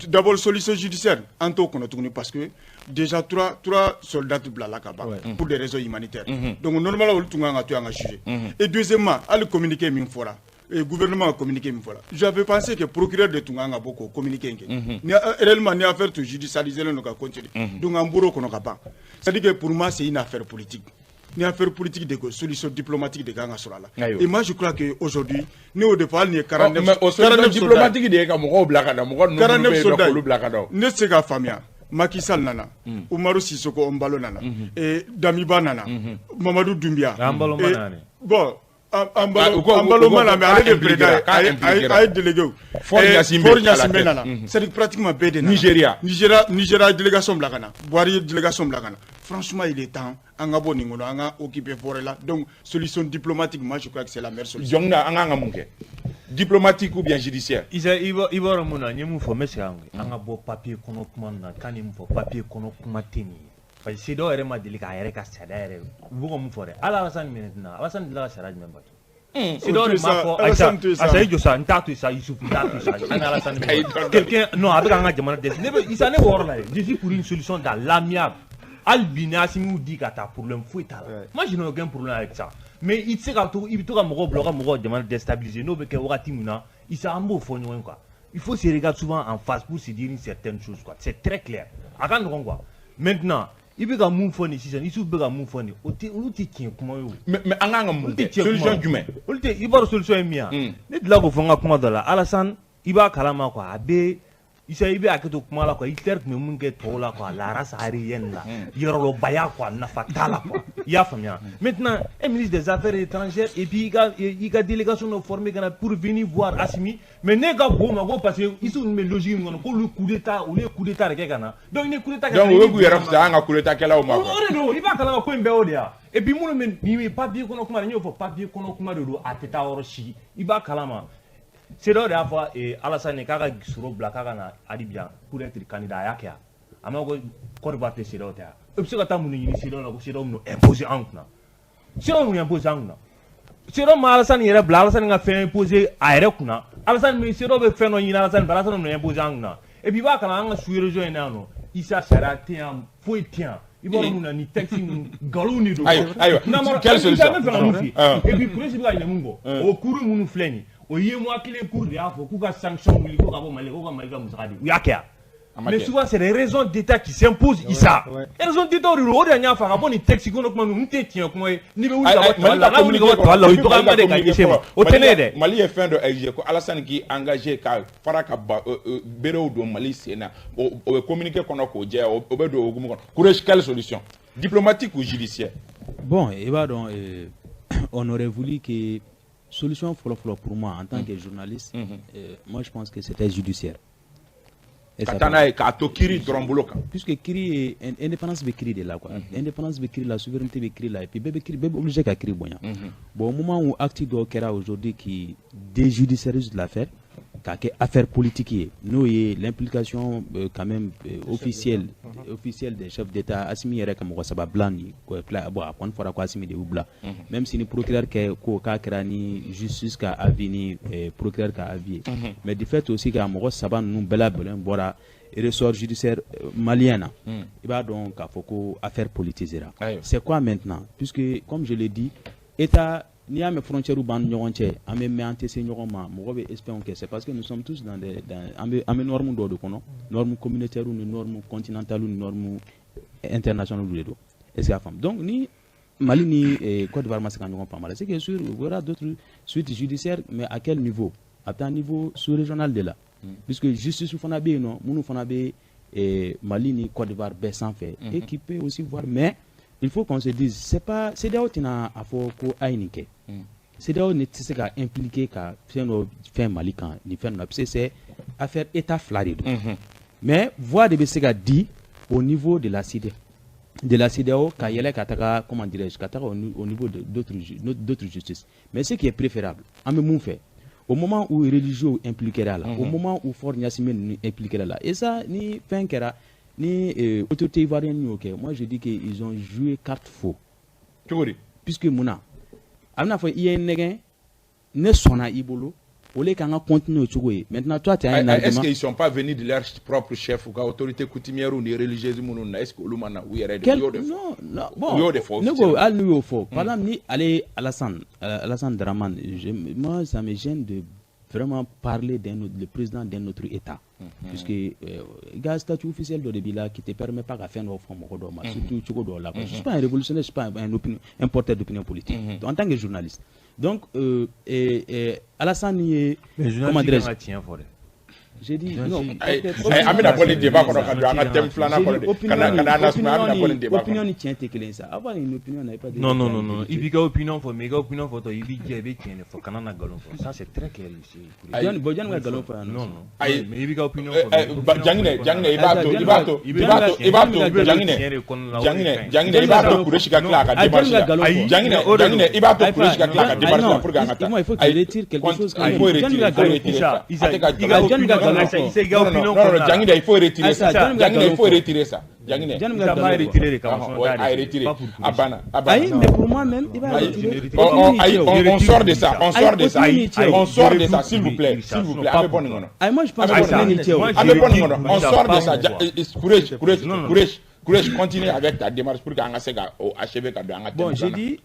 d'abord solution judiciaire, an t'o kɔnɔ tuguni parce que déjà trois soldats bilala ka ban pour des raisons humanitaires. Donc normalement olu tun kan ka to yan ka juger. Et deuxièmement, hali communiqué min fɔra, gouvernement ka communiqué min fɔra, j'avais pensé que procureur de tun kan ka bɔ k'o communiqué in kɛ. Ni réellement ni affaire tun judicialisé len don ka continuer. Donc an bɔr'o kɔnɔ ka ban. C'est-à-dire que pour moi c'est une affaire politique. Ni affaire politique de ko, solution diplomatique de kan ka sɔrɔ a la. Ayiwa. Et moi je crois que aujourd'hui ne y'o de fɔ, hali ni ye 49 Mais o solution 49 soldats diplomatique de ye ka mɔgɔw bila ka na, mɔgɔ ninnu minnu 49 bɛ yen nɔ soldats k'olu bila ka na o. Ne tɛ se k'a faamuya. Macky Sall nana, Umaru Sissoko Embalo nana, et Damiba nana, Mamadou Doumbia. Embalo ma nana. Bon, Embalo ma na, mais ale de président, a ye délégué. Faure Gnassingbé nana. C'est pratiquement bɛɛ de nana. Nigeria. Nigeria, Nigeria délégation bila ka na, Buhari délégation bila ka na. Franchement, il est temps an ka bɔ nin kɔnɔ, an ka occuper forêt la. Donc solution diplomatique, moi je crois que c'est la meilleure solution. Jɔn na an kan ka mun kɛ? Diplomatique ou bien judiciaire? Isa, i b'a dɔn mun na n ye mun fɔ, n bɛ segin a kan. An ka bɔ papier kɔnɔ kuma na kan, ni mun fɔ, papier kɔnɔ kuma tɛ nin ye, parce que CEDEAO yɛrɛ ma deli k'a yɛrɛ ka sariya yɛrɛ, u bɛ ka mun fɔ dɛ. Hali Alassane maintenant, Alassane delila ka sariya jumɛn bato? CEDEAO de m'a fɔ. Ayisa, Ayisa, i jɔ sa, n t'a to yen sa, Youssouf, n t'a to yen sa. An ka Alassane minɛ, quelqu'un, non, a bɛ k'an ka jamana dɛsɛ. Ne bɛ Isa, ne b'o yɔrɔ la dɛ, je suis pour une solution dans l'amiable. Hali bi ni Assimi y'u di ka taa, problème foyi t'a la. Moi, je n'ai aucun problème avec ça, mais i tɛ se ka to i bɛ to ka mɔgɔw bila u ka mɔgɔw jamana déstabiliser. N'o bɛ kɛ wagati min na, Isa, an b'o fɔ ɲɔgɔn ye quoi. Il faut se regarder souvent en face pour se dire une certaine chose quoi. C'est très clair, a ka nɔgɔn quoi. Maintenant, i bɛ ka mun fɔ nin sisan, Youssouf bɛ ka mun fɔ nin, o tɛ, olu tɛ tiɲɛ kuma ye o. Mais an kan ka mun kɛ? Solution jumɛn? Olu tɛ, i b'a dɔn solution ye min ye, ne delila k'o fɔ n ka kuma dɔ la. Alassane, i b'a kalama quoi, a bɛ Isa, i bɛ hakɛ to kuma la quoi. Hitler tun bɛ mun kɛ tɔw la quoi, la race aryenne la, yɔrɔlɔbaya quoi, nafa t'a la quoi, i y'a faamuya. Maintenant, un ministre des Affaires étrangères et puis i ka délégation dɔ former ka na pour venir voir Assimi, mais ne ka bon ma ko parce que Issou ninnu bɛ logique min kɔnɔ, k'olu coup d'état, olu ye coup d'état de kɛ ka na, donc ni coup d'état kɛ. Donc u bɛ k'u yɛrɛ fisaya an ka coup d'état kɛlaw ma quoi. O de don, i b'a kalama ko in bɛɛ o de ya. Et puis minnu bɛ nin ye papier kɔnɔ kuma de, n y'o fɔ, papier kɔnɔ kuma de don, a tɛ taa yɔrɔ si, i b'a kalama. CEDEAO de y'a fɔ Alassane k'a ka soro bila k'a ka na Abidjan pour être candidat, a y'a kɛ. A ma ko Côte d'Ivoire tɛ CEDEAO tɛ yan. I bɛ se ka taa mun de ɲini CEDEAO la ko CEDEAO bɛn'o imposer anw kunna? CEDEAO mun imposer an kunna? CEDEAO ma Alassane yɛrɛ bila, Alassane ka fɛn imposer a yɛrɛ kunna. Alassane bɛ CEDEAO bɛ fɛn dɔ ɲini Alassane fɛ, Alassane bɛn'o imposer an kunna. Et puis i b'a kalama, an ka sous région in na yan nɔ, Isa, sariya tɛ yan, foyi tɛ yan. I b'a dɔn mun na ni texte ninnu nkalon de don. Ayiwa, quelle solution? N bɛ fɛ ka mun f'i ye, et puis Kuresi bɛ ka ɲinɛ mun kɔ, o kuru minnu filɛ nin ye, o ye mois kelen cour de y'a fɔ k'u ka sanction wuli, ko ka bɔ Mali, ko ka Mali ka musaka di, u y'a kɛ yan. Mais souvent, c'est des raisons d'État qui s'imposent, Issa. Raison d'État de don, o de y'a fɔ a ka bɔ nin texte kɔnɔ kuma ninnu tɛ tiɲɛ kuma ye. N'i bɛ wuli ka bɔ tabali la, n'a wuli ka bɔ tabali la, o ye dɔgɔyama de ka ɲɛsin ma. O tɛ ne ye dɛ. Mali ye fɛn dɔ exiger ko Alassane k'i engagé ka fara ka ba berew don Mali sen na, o bɛ communiqué kɔnɔ k'o jɛya, o bɛ don o hukumu kɔnɔ. Kuresi, quelle solution? Diplomatique ou judiciaire? Bon, i b'a dɔn, on aurait voulu que solution fɔlɔ-fɔlɔ, pour moi en tant que journaliste, moi je pense que c'était judiciaire. Ka taa n'a ye k'a to kiiri dɔrɔn bolo kan. Puisque kiiri ye, indépendance bɛ kiiri de la quoi, indépendance bɛ kiiri la, souveraineté bɛ kiiri la, et puis bɛɛ bɛ kiiri, bɛɛ bɛ obligé ka kiiri bonya. Bon, au moment où acte dɔw kɛra aujourd'hui qui déjudiciarise l'affaire k'a kɛ affaire politique ye, n'o ye l'implication quand même officielle des chefs d'État, Assimi yɛrɛ ka mɔgɔ saba bila nin, bon, a kɔni fɔra ko Assimi de y'u bila, même si ni procureur kɛ ko k'a kɛra ni justice ka avis ni procureur ka avis ye, mais du fait aussi ka mɔgɔ saba ninnu bɛɛ lajɛlen bɔra ressort judiciaire malien na, i b'a dɔn k'a fɔ ko affaire politisera. C'est quoi maintenant? Puisque comme je l'ai dit, État, n'i y'a mɛn frontière b'an ni ɲɔgɔn cɛ, an bɛ mɛn, an tɛ se ɲɔgɔn ma, mɔgɔ bɛ espion kɛ, c'est parce que nous sommes tous dans des dans an bɛ norme dɔw de kɔnɔ, norme communautaire ni norme continentale ni norme internationale de don. Est-ce que y'a faamu? Donc ni Mali ni Côte d'Ivoire ma se ka ɲɔgɔn faamu, c'est que sûr, il y aura d'autres suites judiciaires, mais à quel niveau? A bɛ taa niveau sous-régional de la, puisque justice fana bɛ yen nɔ, minnu fana bɛ Mali ni Côte d'Ivoire bɛɛ sanfɛ et qui peut aussi voir. Mais il faut qu'on se dise, c'est pas CEDEAO tɛna a fɔ ko a ye nin kɛ. CEDEAO ne tɛ se ka impliquer ka fɛn dɔ fɛn Mali kan nin fɛn na, parce que c'est affaire État fila de don, mais voix de bɛ se ka di au niveau de la CEDEAO ka yɛlɛ ka taga, comment dirais-je, ka taga au niveau de d'autres justices. Mais ce qui est préférable, an bɛ mun fɛ, au moment où religieux impliqué la, au moment où Faure Gnassingbé ninnu impliqué la, et ça, ni fɛn kɛra ni autorité ivoirienne y'o kɛ, moi je dis que ils ont joué carte faux. Cogo di? Puisque mun na, a bɛna fɔ i ye n nɛgɛn, ne sɔnna i bolo, au lieu k'an ka continuer o cogo ye. Maintenant, toi, tu as un argument. Est-ce qu'ils sont pas venus de leur propre chef, u ka autorité coutumière ni religieuse minnu na, est-ce que olu ma na u yɛrɛ de? U y'o de fɔ. Non, non, bon, u y'o de fɔ. Ne ko hali n'u y'o fɔ, par exemple ni ale Alassane Dramane, moi ça me gêne de vraiment parler d'un autre, le président d'un autre État. Puisque i ka statut officiel dɔ de b'i la qui te permet pas ka fɛn dɔw fɔ mɔgɔ dɔw ma, surtout cogo dɔw la. Je suis pas un révolutionnaire, je suis pas un porteur d'opinion politique. Donc, en tant que journaliste. Donc Alassane ye, comment dirais-je, tiɲɛ fɔ dɛ. J'ai dit non. Ayi, an bɛna bɔ nin débat kɔnɔ ka don an ka thème filanan kɔnɔ de. Ka na lasumaya, an bɛna bɔ nin débat kɔnɔ. Opinion ni tiɲɛ tɛ kelen ye sa. Avoir une opinion n'est pas dire Non, non, non, non. I b'i ka opinion fɔ, mais i ka opinion fɔtɔ, i b'i jɛ, i bɛ tiɲɛ de fɔ, kana na nkalon fɔ. Ça, c'est très clair ici. Jɔn, bon, jɔn ka nkalon fɔ yan nɔ? Non, non. Ayi. Mais i b'i ka opinion fɔ. Janginɛ, Janginɛ, i b'a to, i b'a to, i b'a to, i b'a to, Janginɛ, Janginɛ, Janginɛ, i b'a to Kureshi ka tila a ka démarche la. Janginɛ, Janginɛ, i b'a to Kureshi ka tila a ka démarche la pour que an ka taa. Il faut qu'il retire quelque chose. Il faut retirer, il faut retirer ça. A tɛ ka nkalon. Non, non, non, Janginɛ, il faut retirer ça. Janginɛ, il faut retirer ça. Janginɛ. Isa m'a retiré de kama. A retiré. A banna, a banna. Ayi, mais pour moi même, il va retirer. Ayi, on sort de ça, on sort de ça, on sort de ça, s'il vous plaît, s'il vous plaît, an bɛ bɔ nin kɔnɔ. Ayi, moi je pense que ni cɛ o. An bɛ bɔ nin kɔnɔ, on sort de ça. Kureshi, Kureshi, Kureshi, Kureshi, continue avec ta démarche pour qu'an ka se ka o achever ka don an ka thème. Bon, j'ai dit,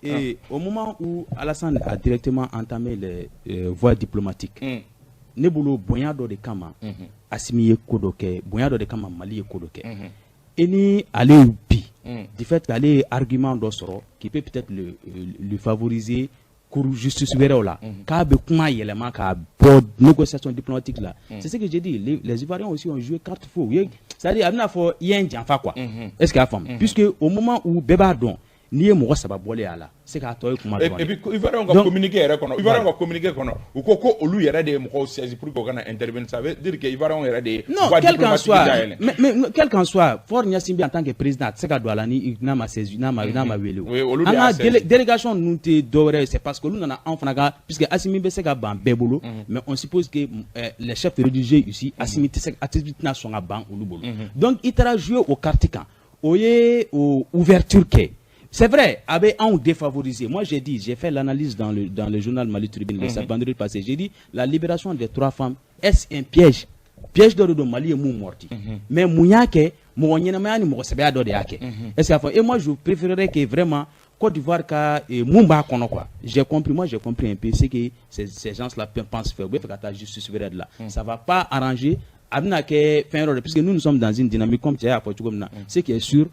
au moment où Alassane a directement entamé les voies diplomatiques, ne bolo, bonya dɔ de kama Assimi ye ko dɔ kɛ, bonya dɔ de kama Mali ye ko dɔ kɛ. E ni ale bi, du fait qu'ale ye argument dɔ sɔrɔ qui peut peut-être le favoriser cour justice wɛrɛw la, k'a bɛ kuma yɛlɛma k'a bɔ négociation diplomatique la. C'est ce que j'ai dit, les Ivoiriens aussi ont joué carte faux. C'est-à-dire, a bɛna fɔ i ye n janfa quoi. Est-ce que y'a faamu? Puisque au moment où bɛɛ b'a dɔn n'i ye mɔgɔ saba bɔlen a la, se k'a tɔ ye kuma dɔrɔn. Et puis Ivoiriens ka communiqué yɛrɛ kɔnɔ, Ivoiriens ka communiqué kɔnɔ, u ko ko olu yɛrɛ de ye mɔgɔw saisi pour que u kana intervenir. Ça veut dire que Ivoiriens yɛrɛ de ye Non, quel qu'en soit, mais quel qu'en soit, Faure Gnassingbé en tant que président, a tɛ se ka don a la ni n'a ma saisi, n'a ma wele o. Olu de An y'a ka saisi. Délégation ninnu tɛ dɔwɛrɛ ye, c'est parce que olu nana anw fana ka, puisque Assimi bɛ se ka ban bɛɛ bolo, mais on suppose que les chefs religieux ici, Assimi tɛ se, Assimi tɛna sɔn ka ban olu bolo. Donc i taara jouer o carte kan, o ye o ouverture kɛ. C'est vrai, a bɛ anw défavorisé. Moi, j'ai dit, j'ai fait l'analyse dans le journal Mali Tribune le vendredi passé. J'ai dit, la libération des trois femmes, est-ce un piège? Piège dɔ de don Mali ye mun mordi. Mais mun y'a kɛ? Mɔgɔ ɲɛnamaya ni mɔgɔ sɛbɛya dɔ de y'a kɛ. Est-ce que y'a fɔ? Et moi, je préférerais que vraiment Côte d'Ivoire ka mun b'a kɔnɔ quoi. J'ai compris, moi j'ai compris un peu ce que ces gens-là pensent faire. U bɛ fɛ ka taa justice wɛrɛ de la. Ça va pas arranger. A bɛna kɛ fɛn yɔrɔ de, puisque nous, nous sommes dans une dynamique, comme cɛ y'a fɔ cogo min na. Ce qui est sûr,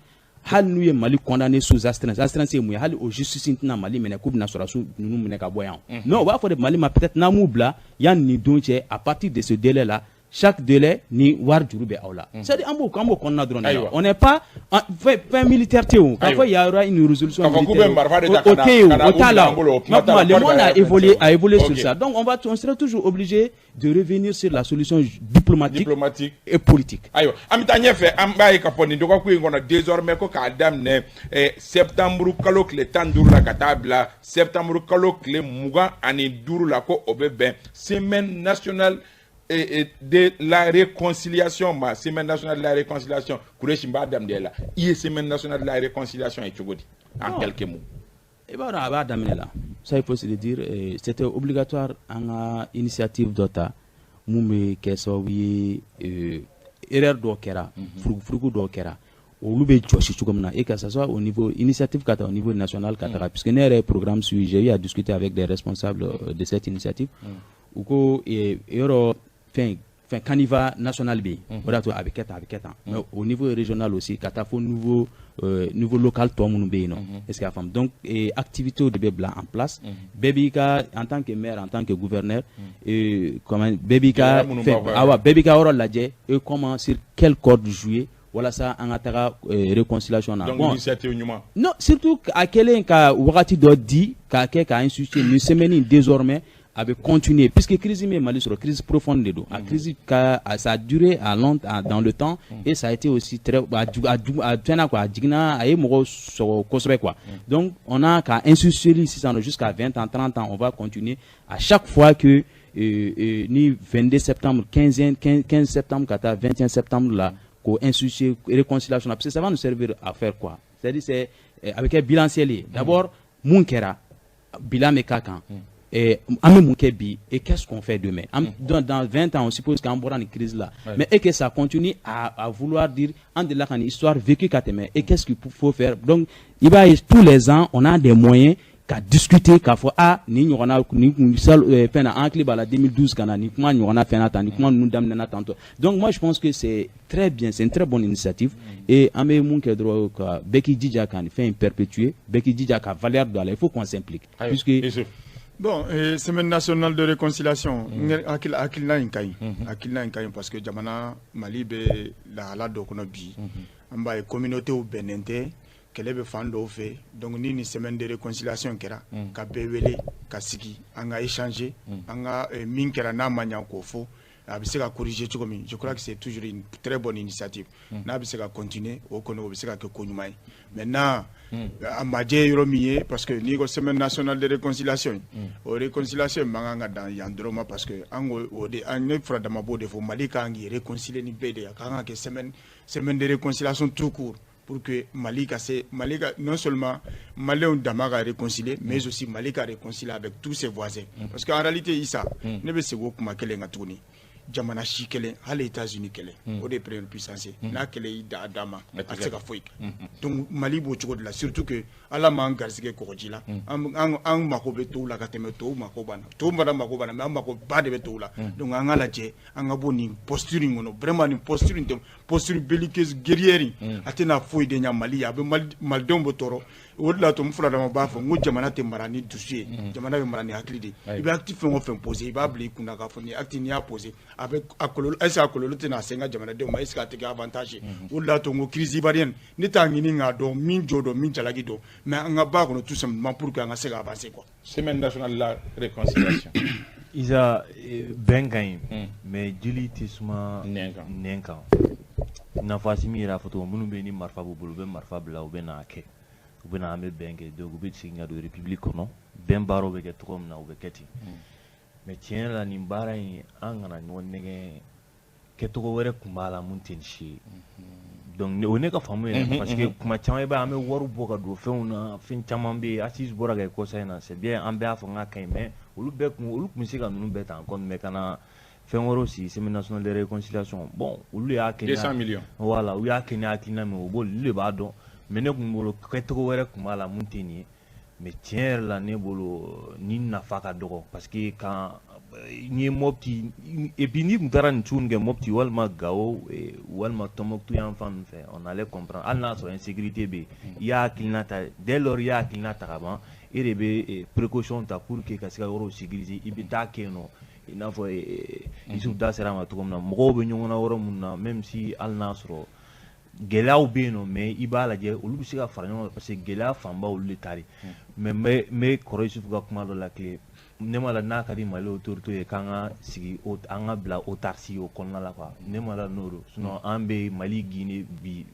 hali n'u ye Mali condamné sous astreinte, astreinte ye mun ye? Hali o justice tɛna Mali minɛ k'u bɛna sɔrɔdasiw ninnu minɛ ka bɔ yan. Non, u b'a fɔ de Mali ma, peut-être n'an m'u bila yanni nin don cɛ, à partir de ce délai là, chaque délai ni wari juru bɛ aw la. C'est à dire, an b'o kɔnɔna dɔrɔn de la. On n'est pas fɛn militaire tɛ o k'a fɔ il y aura une résolution K'a fɔ k'u bɛ militaire. Marifa de ta O ka na tɛ yen, ka na o u t'a bila la. an bolo, o kuma Ma t'a la. kuma, le monde a Côte d'Ivoire évolué, a évolué sur ça. Donc on serait toujours obligé de revenir sur la solution diplomatique diplomatique et politique. Ayiwa, an bɛ taa ɲɛfɛ. An b'a ye k'a fɔ nin dɔgɔkun in kɔnɔ, désormais, ko k'a daminɛ septembre kalo tile 15 la ka taa bila septembre kalo tile 25 la, ko o bɛ bɛn Semaine nationale de la réconciliation ma. Semaine nationale de la réconciliation, Kureshi, n b'a daminɛ la. I ye Semaine nationale de la réconciliation ye cogo di, en quelques mots? I b'a dɔn, a b'a daminɛ la, ça il faut se le dire, c'était obligatoire an ka initiative dɔ ta mun bɛ kɛ sababu ye, erreur dɔw kɛra, furugufurugu dɔw kɛra, olu bɛ jɔsi cogo min na, et que ça soit au niveau initiative ka ta au niveau national ka taga, puisque ne yɛrɛ ye programme suivi, j'ai eu à discuter avec des responsables de cette initiative. U ko yɔrɔ fɛn canevas national bɛ yen, o de y'a to a bɛ kɛ tan, a bɛ kɛ tan, mais au niveau régional aussi, ka taa fo niveau local tɔ minnu bɛ yen nɔ. Est ce que y'a faamu? Donc activités de bɛ bila en place. Bɛɛ b'i ka, en tant que maire, en tant que gouverneur, comment, bɛɛ b'i ka Gɛlɛya minnu fɛn b'aw kan. Awa, bɛɛ b'i ka yɔrɔ lajɛ et comment, sur quelle corde jouer walasa an ka taga réconciliation na. Donc Bon, initiative ɲuman. Non, surtout a kɛlen ka wagati dɔ di k'a kɛ k'a instituer nin semaine in, désormais a bɛ continuer, puisque crise min ye Mali sɔrɔ, crise profonde de don. A crise ka a, ça a duré à long à, dans le temps et ça a été aussi très a fɛnna quoi, a jiginna, a ye mɔgɔw sɔgɔ kosɛbɛ quoi. Donc on a ka instituer sisan nɔ jusqu'à 20 ans, 30 ans, on va continuer à chaque fois que ni 22 septembre, 15 septembre ka taa 21 septembre la, k'o instituer réconciliation na, parce que ça va nous servir à faire quoi? C'est-à-dire, c'est a bɛ kɛ bilanciel ye d'abord, mun kɛra, bilan bɛ k'a kan, an bɛ mun kɛ bi et qu'est-ce qu'on fait demain. Dans 20 ans, on suppose qu'an bɔra nin crise là, mais et que ça continue à vouloir dire an delila ka nin histoire vécue ka tɛmɛ et qu'est-ce qu'il faut faire. Donc i b'a ye, tous les ans on a des moyens ka discuter k'a fɔ a nin ɲɔgɔnna nin kun sal fɛn na, an hakili b'a la 2012 ka na nin kuma ɲɔgɔnna fɛn na tan, nin kuma ninnu daminɛna tantɔ. Donc moi je pense que c'est très bien, c'est une très bonne initiative et an bɛ mun kɛ dɔrɔn, ka bɛɛ k'i jija ka nin fɛn in perpétuer, bɛɛ k'i jija ka valeur don a la. Il faut qu'on s'implique Ayiwa, puisque Youssouf. Bon, semaine nationale de réconciliation, n hakili hakilina in ka ɲi, hakilina in ka ɲi, parce que jamana Mali bɛ lahala dɔ kɔnɔ bi. An b'a ye communauté bɛnnen tɛ, kɛlɛ bɛ fan dɔw fɛ. Donc ni nin semaine de réconciliation kɛra, ka bɛɛ wele ka sigi, an ka échanger, an ka min kɛra n'a ma ɲɛ, k'o fɔ, a bɛ se ka corriger cogo min, je crois que c'est toujours une très bonne initiative. N'a bɛ se ka continuer, o kɔni, o bɛ se ka kɛ ko ɲuman ye. Maintenant, a majɛ ye yɔrɔ min ye, parce que n'i ko semaine nationale de réconciliation, o réconciliation man kan ka dan yan dɔrɔn ma, parce que an ko o de, an ne furadama b'o de fɔ, Mali kan k'i réconcilier ni bɛɛ de ye. A kan ka kɛ semaine de réconciliation tout court, pour que Mali ka se, Mali ka, non seulement Maliens dama ka réconcilier, mais aussi Mali ka réconcilier avec tous ses voisins. Parce qu'en réalité, Issa, ne bɛ segin o kuma kelen kan tuguni, jamana si kelen, hali États-Unis kelen, o de ye première puissance ye, n'a kɛlɛ y'i da a dan ma, a tɛ se ka foyi kɛ. Donc Mali b'o cogo de la, surtout que Ala m'an garisɛgɛ kɔgɔji la, an mako bɛ tɔw la ka tɛmɛ tɔw mako b'an na. Tɔw fana mako b'an na, mais an mako ba de bɛ tɔw la. Donc an ka lajɛ, an ka bɔ nin posture in kɔnɔ. Vraiment, nin posture in tɛ posture belliqueuse, guerrière in, a tɛna foyi de ɲɛ Mali ye, a bɛ Malidenw bɛ tɔɔrɔ. O de la to n furadama b'a fɔ n ko jamana tɛ mara ni dusu ye, jamana bɛ mara ni hakili de ye. I bɛ acte fɛn o fɛn posé, i b'a bila i kunna k'a fɔ nin acte, n'i y'a posé, a bɛ a kɔlɔlɔ, est ce que a kɔlɔlɔ tɛna se n ka jamanadenw ma? Est ce que a tɛ kɛ avantage ye? O de la to n ko crise ivoirienne, ne t'a ɲini k'a dɔn min jo don, min jalaki don, mais an ka b'a kɔnɔ tout simplement pour que an ka se ka avancer, quoi. Semaine nationale de la réconciliation. Isa, bɛn ka ɲi, mais jeli tɛ suma nɛn kan. Nɛn kan, i n'a fɔ Asimi yɛrɛ y'a fɔ cogo min, minnu bɛ yen ni marifa b'u bolo, u bɛ marifa bila, u bɛ n'a kɛ, u bɛ na, an bɛ bɛn kɛ. Donc u bɛ segin ka don république kɔnɔ, bɛn baaraw bɛ kɛ cogo min na, u bɛ kɛ ten. Mais tiɲɛ yɛrɛ la, nin baara in, an kana ɲɔgɔn nɛgɛ, kɛcogo wɛrɛ tun b'a la mun tɛ nin si ye. Donc o ye ne ka faamu yɛrɛ, parce que kuma caman, i b'a ye, an bɛ wari bɔ ka don fɛnw na, fɛn caman bɛ yen. Assise bɔra ka kɛ kɔsa in na, c'est bien, an bɛɛ y'a fɔ n k'a ka ɲi, mais olu bɛɛ kun, olu tun bɛ se ka ninnu bɛɛ ta en compte, mais ka na fɛn wɛrɛw sigi, semaine nationale de réconciliation. Bon, olu de y'a kɛ. 200 millions. Voilà, u y'a kɛ ni hakilina min ye, o b'olu de b'a dɔn, mais ne kun bolo kɛcogo wɛrɛ tun b'a la mun tɛ nin ye. Mais tiɲɛ yɛrɛ la, ne bolo ni nafa ka dɔgɔ, parce que kan n'i ye Mopti, et puis n'i tun taara nin sugu nin kɛ Mopti walima Gao, walima Tombouctou yan fan ninnu fɛ, on allait comprendre. Hali n'a sɔrɔ insécurité bɛ yen, i y'a hakilina ta, dès lors i y'a hakilina ta ka ban, e de bɛ précaution ta pour que ka se ka yɔrɔw sécuriser. I bɛ taa kɛ yen nɔ, i n'a fɔ Youssouf da sera a ma cogo min na, mɔgɔw bɛ ɲɔgɔn na yɔrɔ min na, même si hali n'a sɔrɔ gɛlɛyaw bɛ yen nɔ, mais i b'a lajɛ, olu bɛ se ka fara ɲɔgɔn kan, parce que gɛlɛya fanba olu de ta de. Mais n bɛ kɔrɔ Yusufu ka kuma dɔ la tile, ne ma la n'a ka di Mali autorité ye k'an ka sigi, an ka bila autarcie o kɔnɔna la, quoi. Ne ma la n'o don, sinon an bɛ Mali, Guinée bi,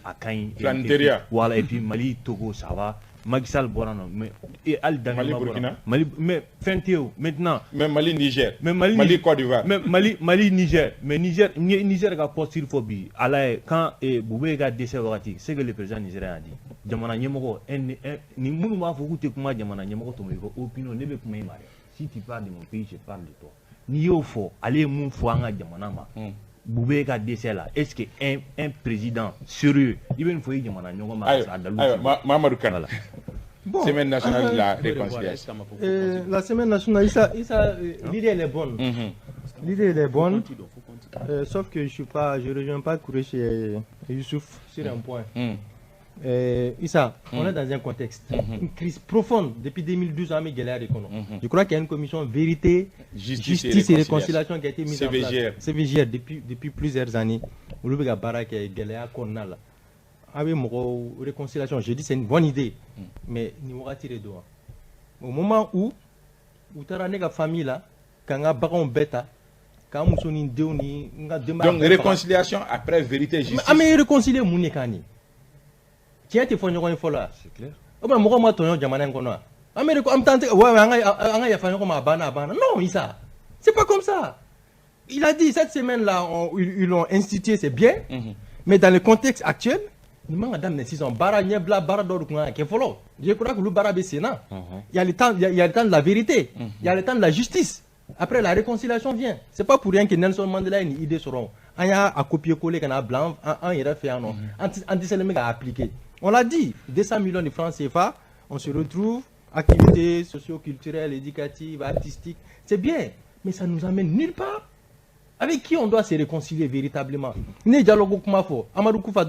a ka ɲi. Filanin teriya. Voilà, et puis Mali, Togo, ça va. Macky Sall bɔra nɔ, mais hali Daniel Mali ma bɔra. Burkina. Mali, mais fɛn tɛ yen o maintenant. Mais Mali Niger. Mais Mali, Mali Côte d'Ivoire. Mais Mali Niger, mais Niger, Niger ka posture fɔ bi, ala ye quand Boubèye ka décès wagati, c'est que le président nigérien a dit jamana ɲɛmɔgɔ ni minnu b'a fɔ k'u tɛ kuma jamana ɲɛmɔgɔ tɔmɔ, i ko opinion, ne bɛ kuma i ma dɛ. Si tu parles de mon pays, je parle de toi. N'i y'o fɔ, ale ye mun fɔ an ka jamana ma Boubèye ka décès la? Est-ce que un président sérieux, i bɛ nin fɔ i jamana ɲɔgɔn ma? Ayiwa, a dalu ayiwa, t'i bolo. Mamadou Kane. Voilà. Bon, Semaine nationale de la réconciliation. La semaine nationale, Issa, Issa, l'idée elle est bonne. L'idée elle est bonne. Sauf que je suis pas, je rejoins pas Kourechi et Youssouf sur un point. Issa, on est dans un contexte, une crise profonde depuis 2012 an bɛ gɛlɛya de kɔnɔ. Je crois qu'il y a une commission vérité, justice, justice et réconciliation qui a été mise en place. CVJR. CVJR depuis plusieurs années. Olu bɛ ka baara kɛ gɛlɛya kɔnɔna la. A bɛ mɔgɔw réconciliation, je dis c'est une bonne idée, mais nin wagati de don wa? Au moment où u taara ne ka famille la, ka n ka baganw bɛɛ ta, k'an muso ni denw ni n ka denbaya Donc bɛɛ faga. réconciliation après vérité, justice. Mais an bɛ réconcilier mun de kan nin? Tiɲɛ tɛ fɔ ɲɔgɔn ye fɔlɔ wa? C'est clair. O tuma mɔgɔw ma tɔɲɔ jamana in kɔnɔ wa? An bɛ an bɛ taa an tɛgɛ ouais, an ka yafa ɲɔgɔn ma, a banna, a banna. Non, Issa, c'est pas comme ça. Il a dit cette semaine là, ils l'ont institué, c'est bien, mais dans le contexte actuel, nin man ka daminɛ sisan. Baara ɲɛbila, baara dɔw de kun kan ka kɛ fɔlɔ. Je crois que olu baara bɛ sen na. Il y a le temps, il y a le temps de la vérité, il y a le temps de la justice, après la réconciliation vient. C'est pas pour rien que Nelson Mandela ye nin idée sɔrɔ. An y'a a copier coller ka n'a bila an yɛrɛ fɛ yan nɔ, an tɛ selen bɛ k'a appliquer. On l'a dit, 200 millions de francs CFA, on se retrouve, activités socio-culturelles, éducatives, artistiques, c'est bien, mais ça nous amène nulle part. Avec qui on doit se réconcilier véritablement? Ne ye dialogue kuma fɔ, Amadou Koufa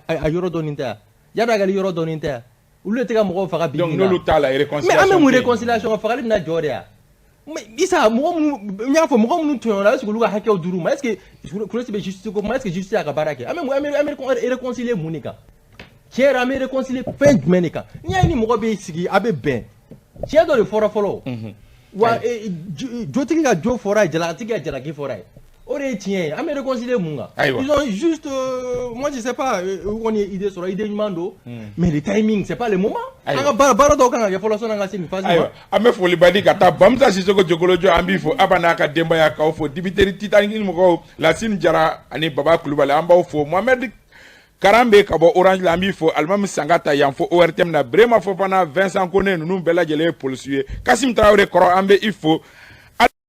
a yɔrɔ dɔɔnin tɛ yan, Iyad Ag Ghali yɔrɔ dɔɔnin tɛ yan. Olu de tɛ ka mɔgɔw faga bi. Donc n'olu t'a la, réconciliation? Mais an bɛ mun réconciliation? Fagali bɛna jɔ de ya? Mais Isa, mɔgɔ minnu, n y'a fɔ, mɔgɔ minnu tɔɲɔna, est ce que olu ka hakɛw dir'u ma? Est ce que Kulusi bɛ justice ko kuma? Est ce que justice y'a ka baara kɛ? An bɛ réconcilier mun de kan? Tiɲɛ yɛrɛ, an bɛ réconcilier fɛn jumɛn de kan? N'i y'a ye ni mɔgɔ bɛ sigi, a bɛ bɛn, tiɲɛ dɔ de fɔra fɔlɔ. Wa jotigi ka jo fɔra ye, jalakatigi ka jalaki fɔra ye, o de ye tiɲɛ ye. An bɛ réconcilier mun kan? Ayiwa. Ils ont juste moi, je sais pas, u kɔni ye idée sɔrɔ, idée ɲuman don, mais le timing, c'est pas le moment. An ka baara, baara dɔw kan ka kɛ fɔlɔ sɔnni an ka se nin phase ma. Ayiwa, an bɛ foliba di ka taa Bamusa Sisoko Jokolojɔ, an b'i fo, Aba n'a ka denbaya k'aw fo, dibiteri Titanic mɔgɔw, Lasine Jara ani Baba Kulubali, an b'aw fo, Mohamed Karan bɛ ka bɔ Orange la, an b'i fo, Alimami Sangata yan fo ORTM na, Brema Fofana, Vincent Kone, ninnu bɛɛ lajɛlen ye polisiw ye, Kasim Tarawele kɔrɔ, an bɛ i fo.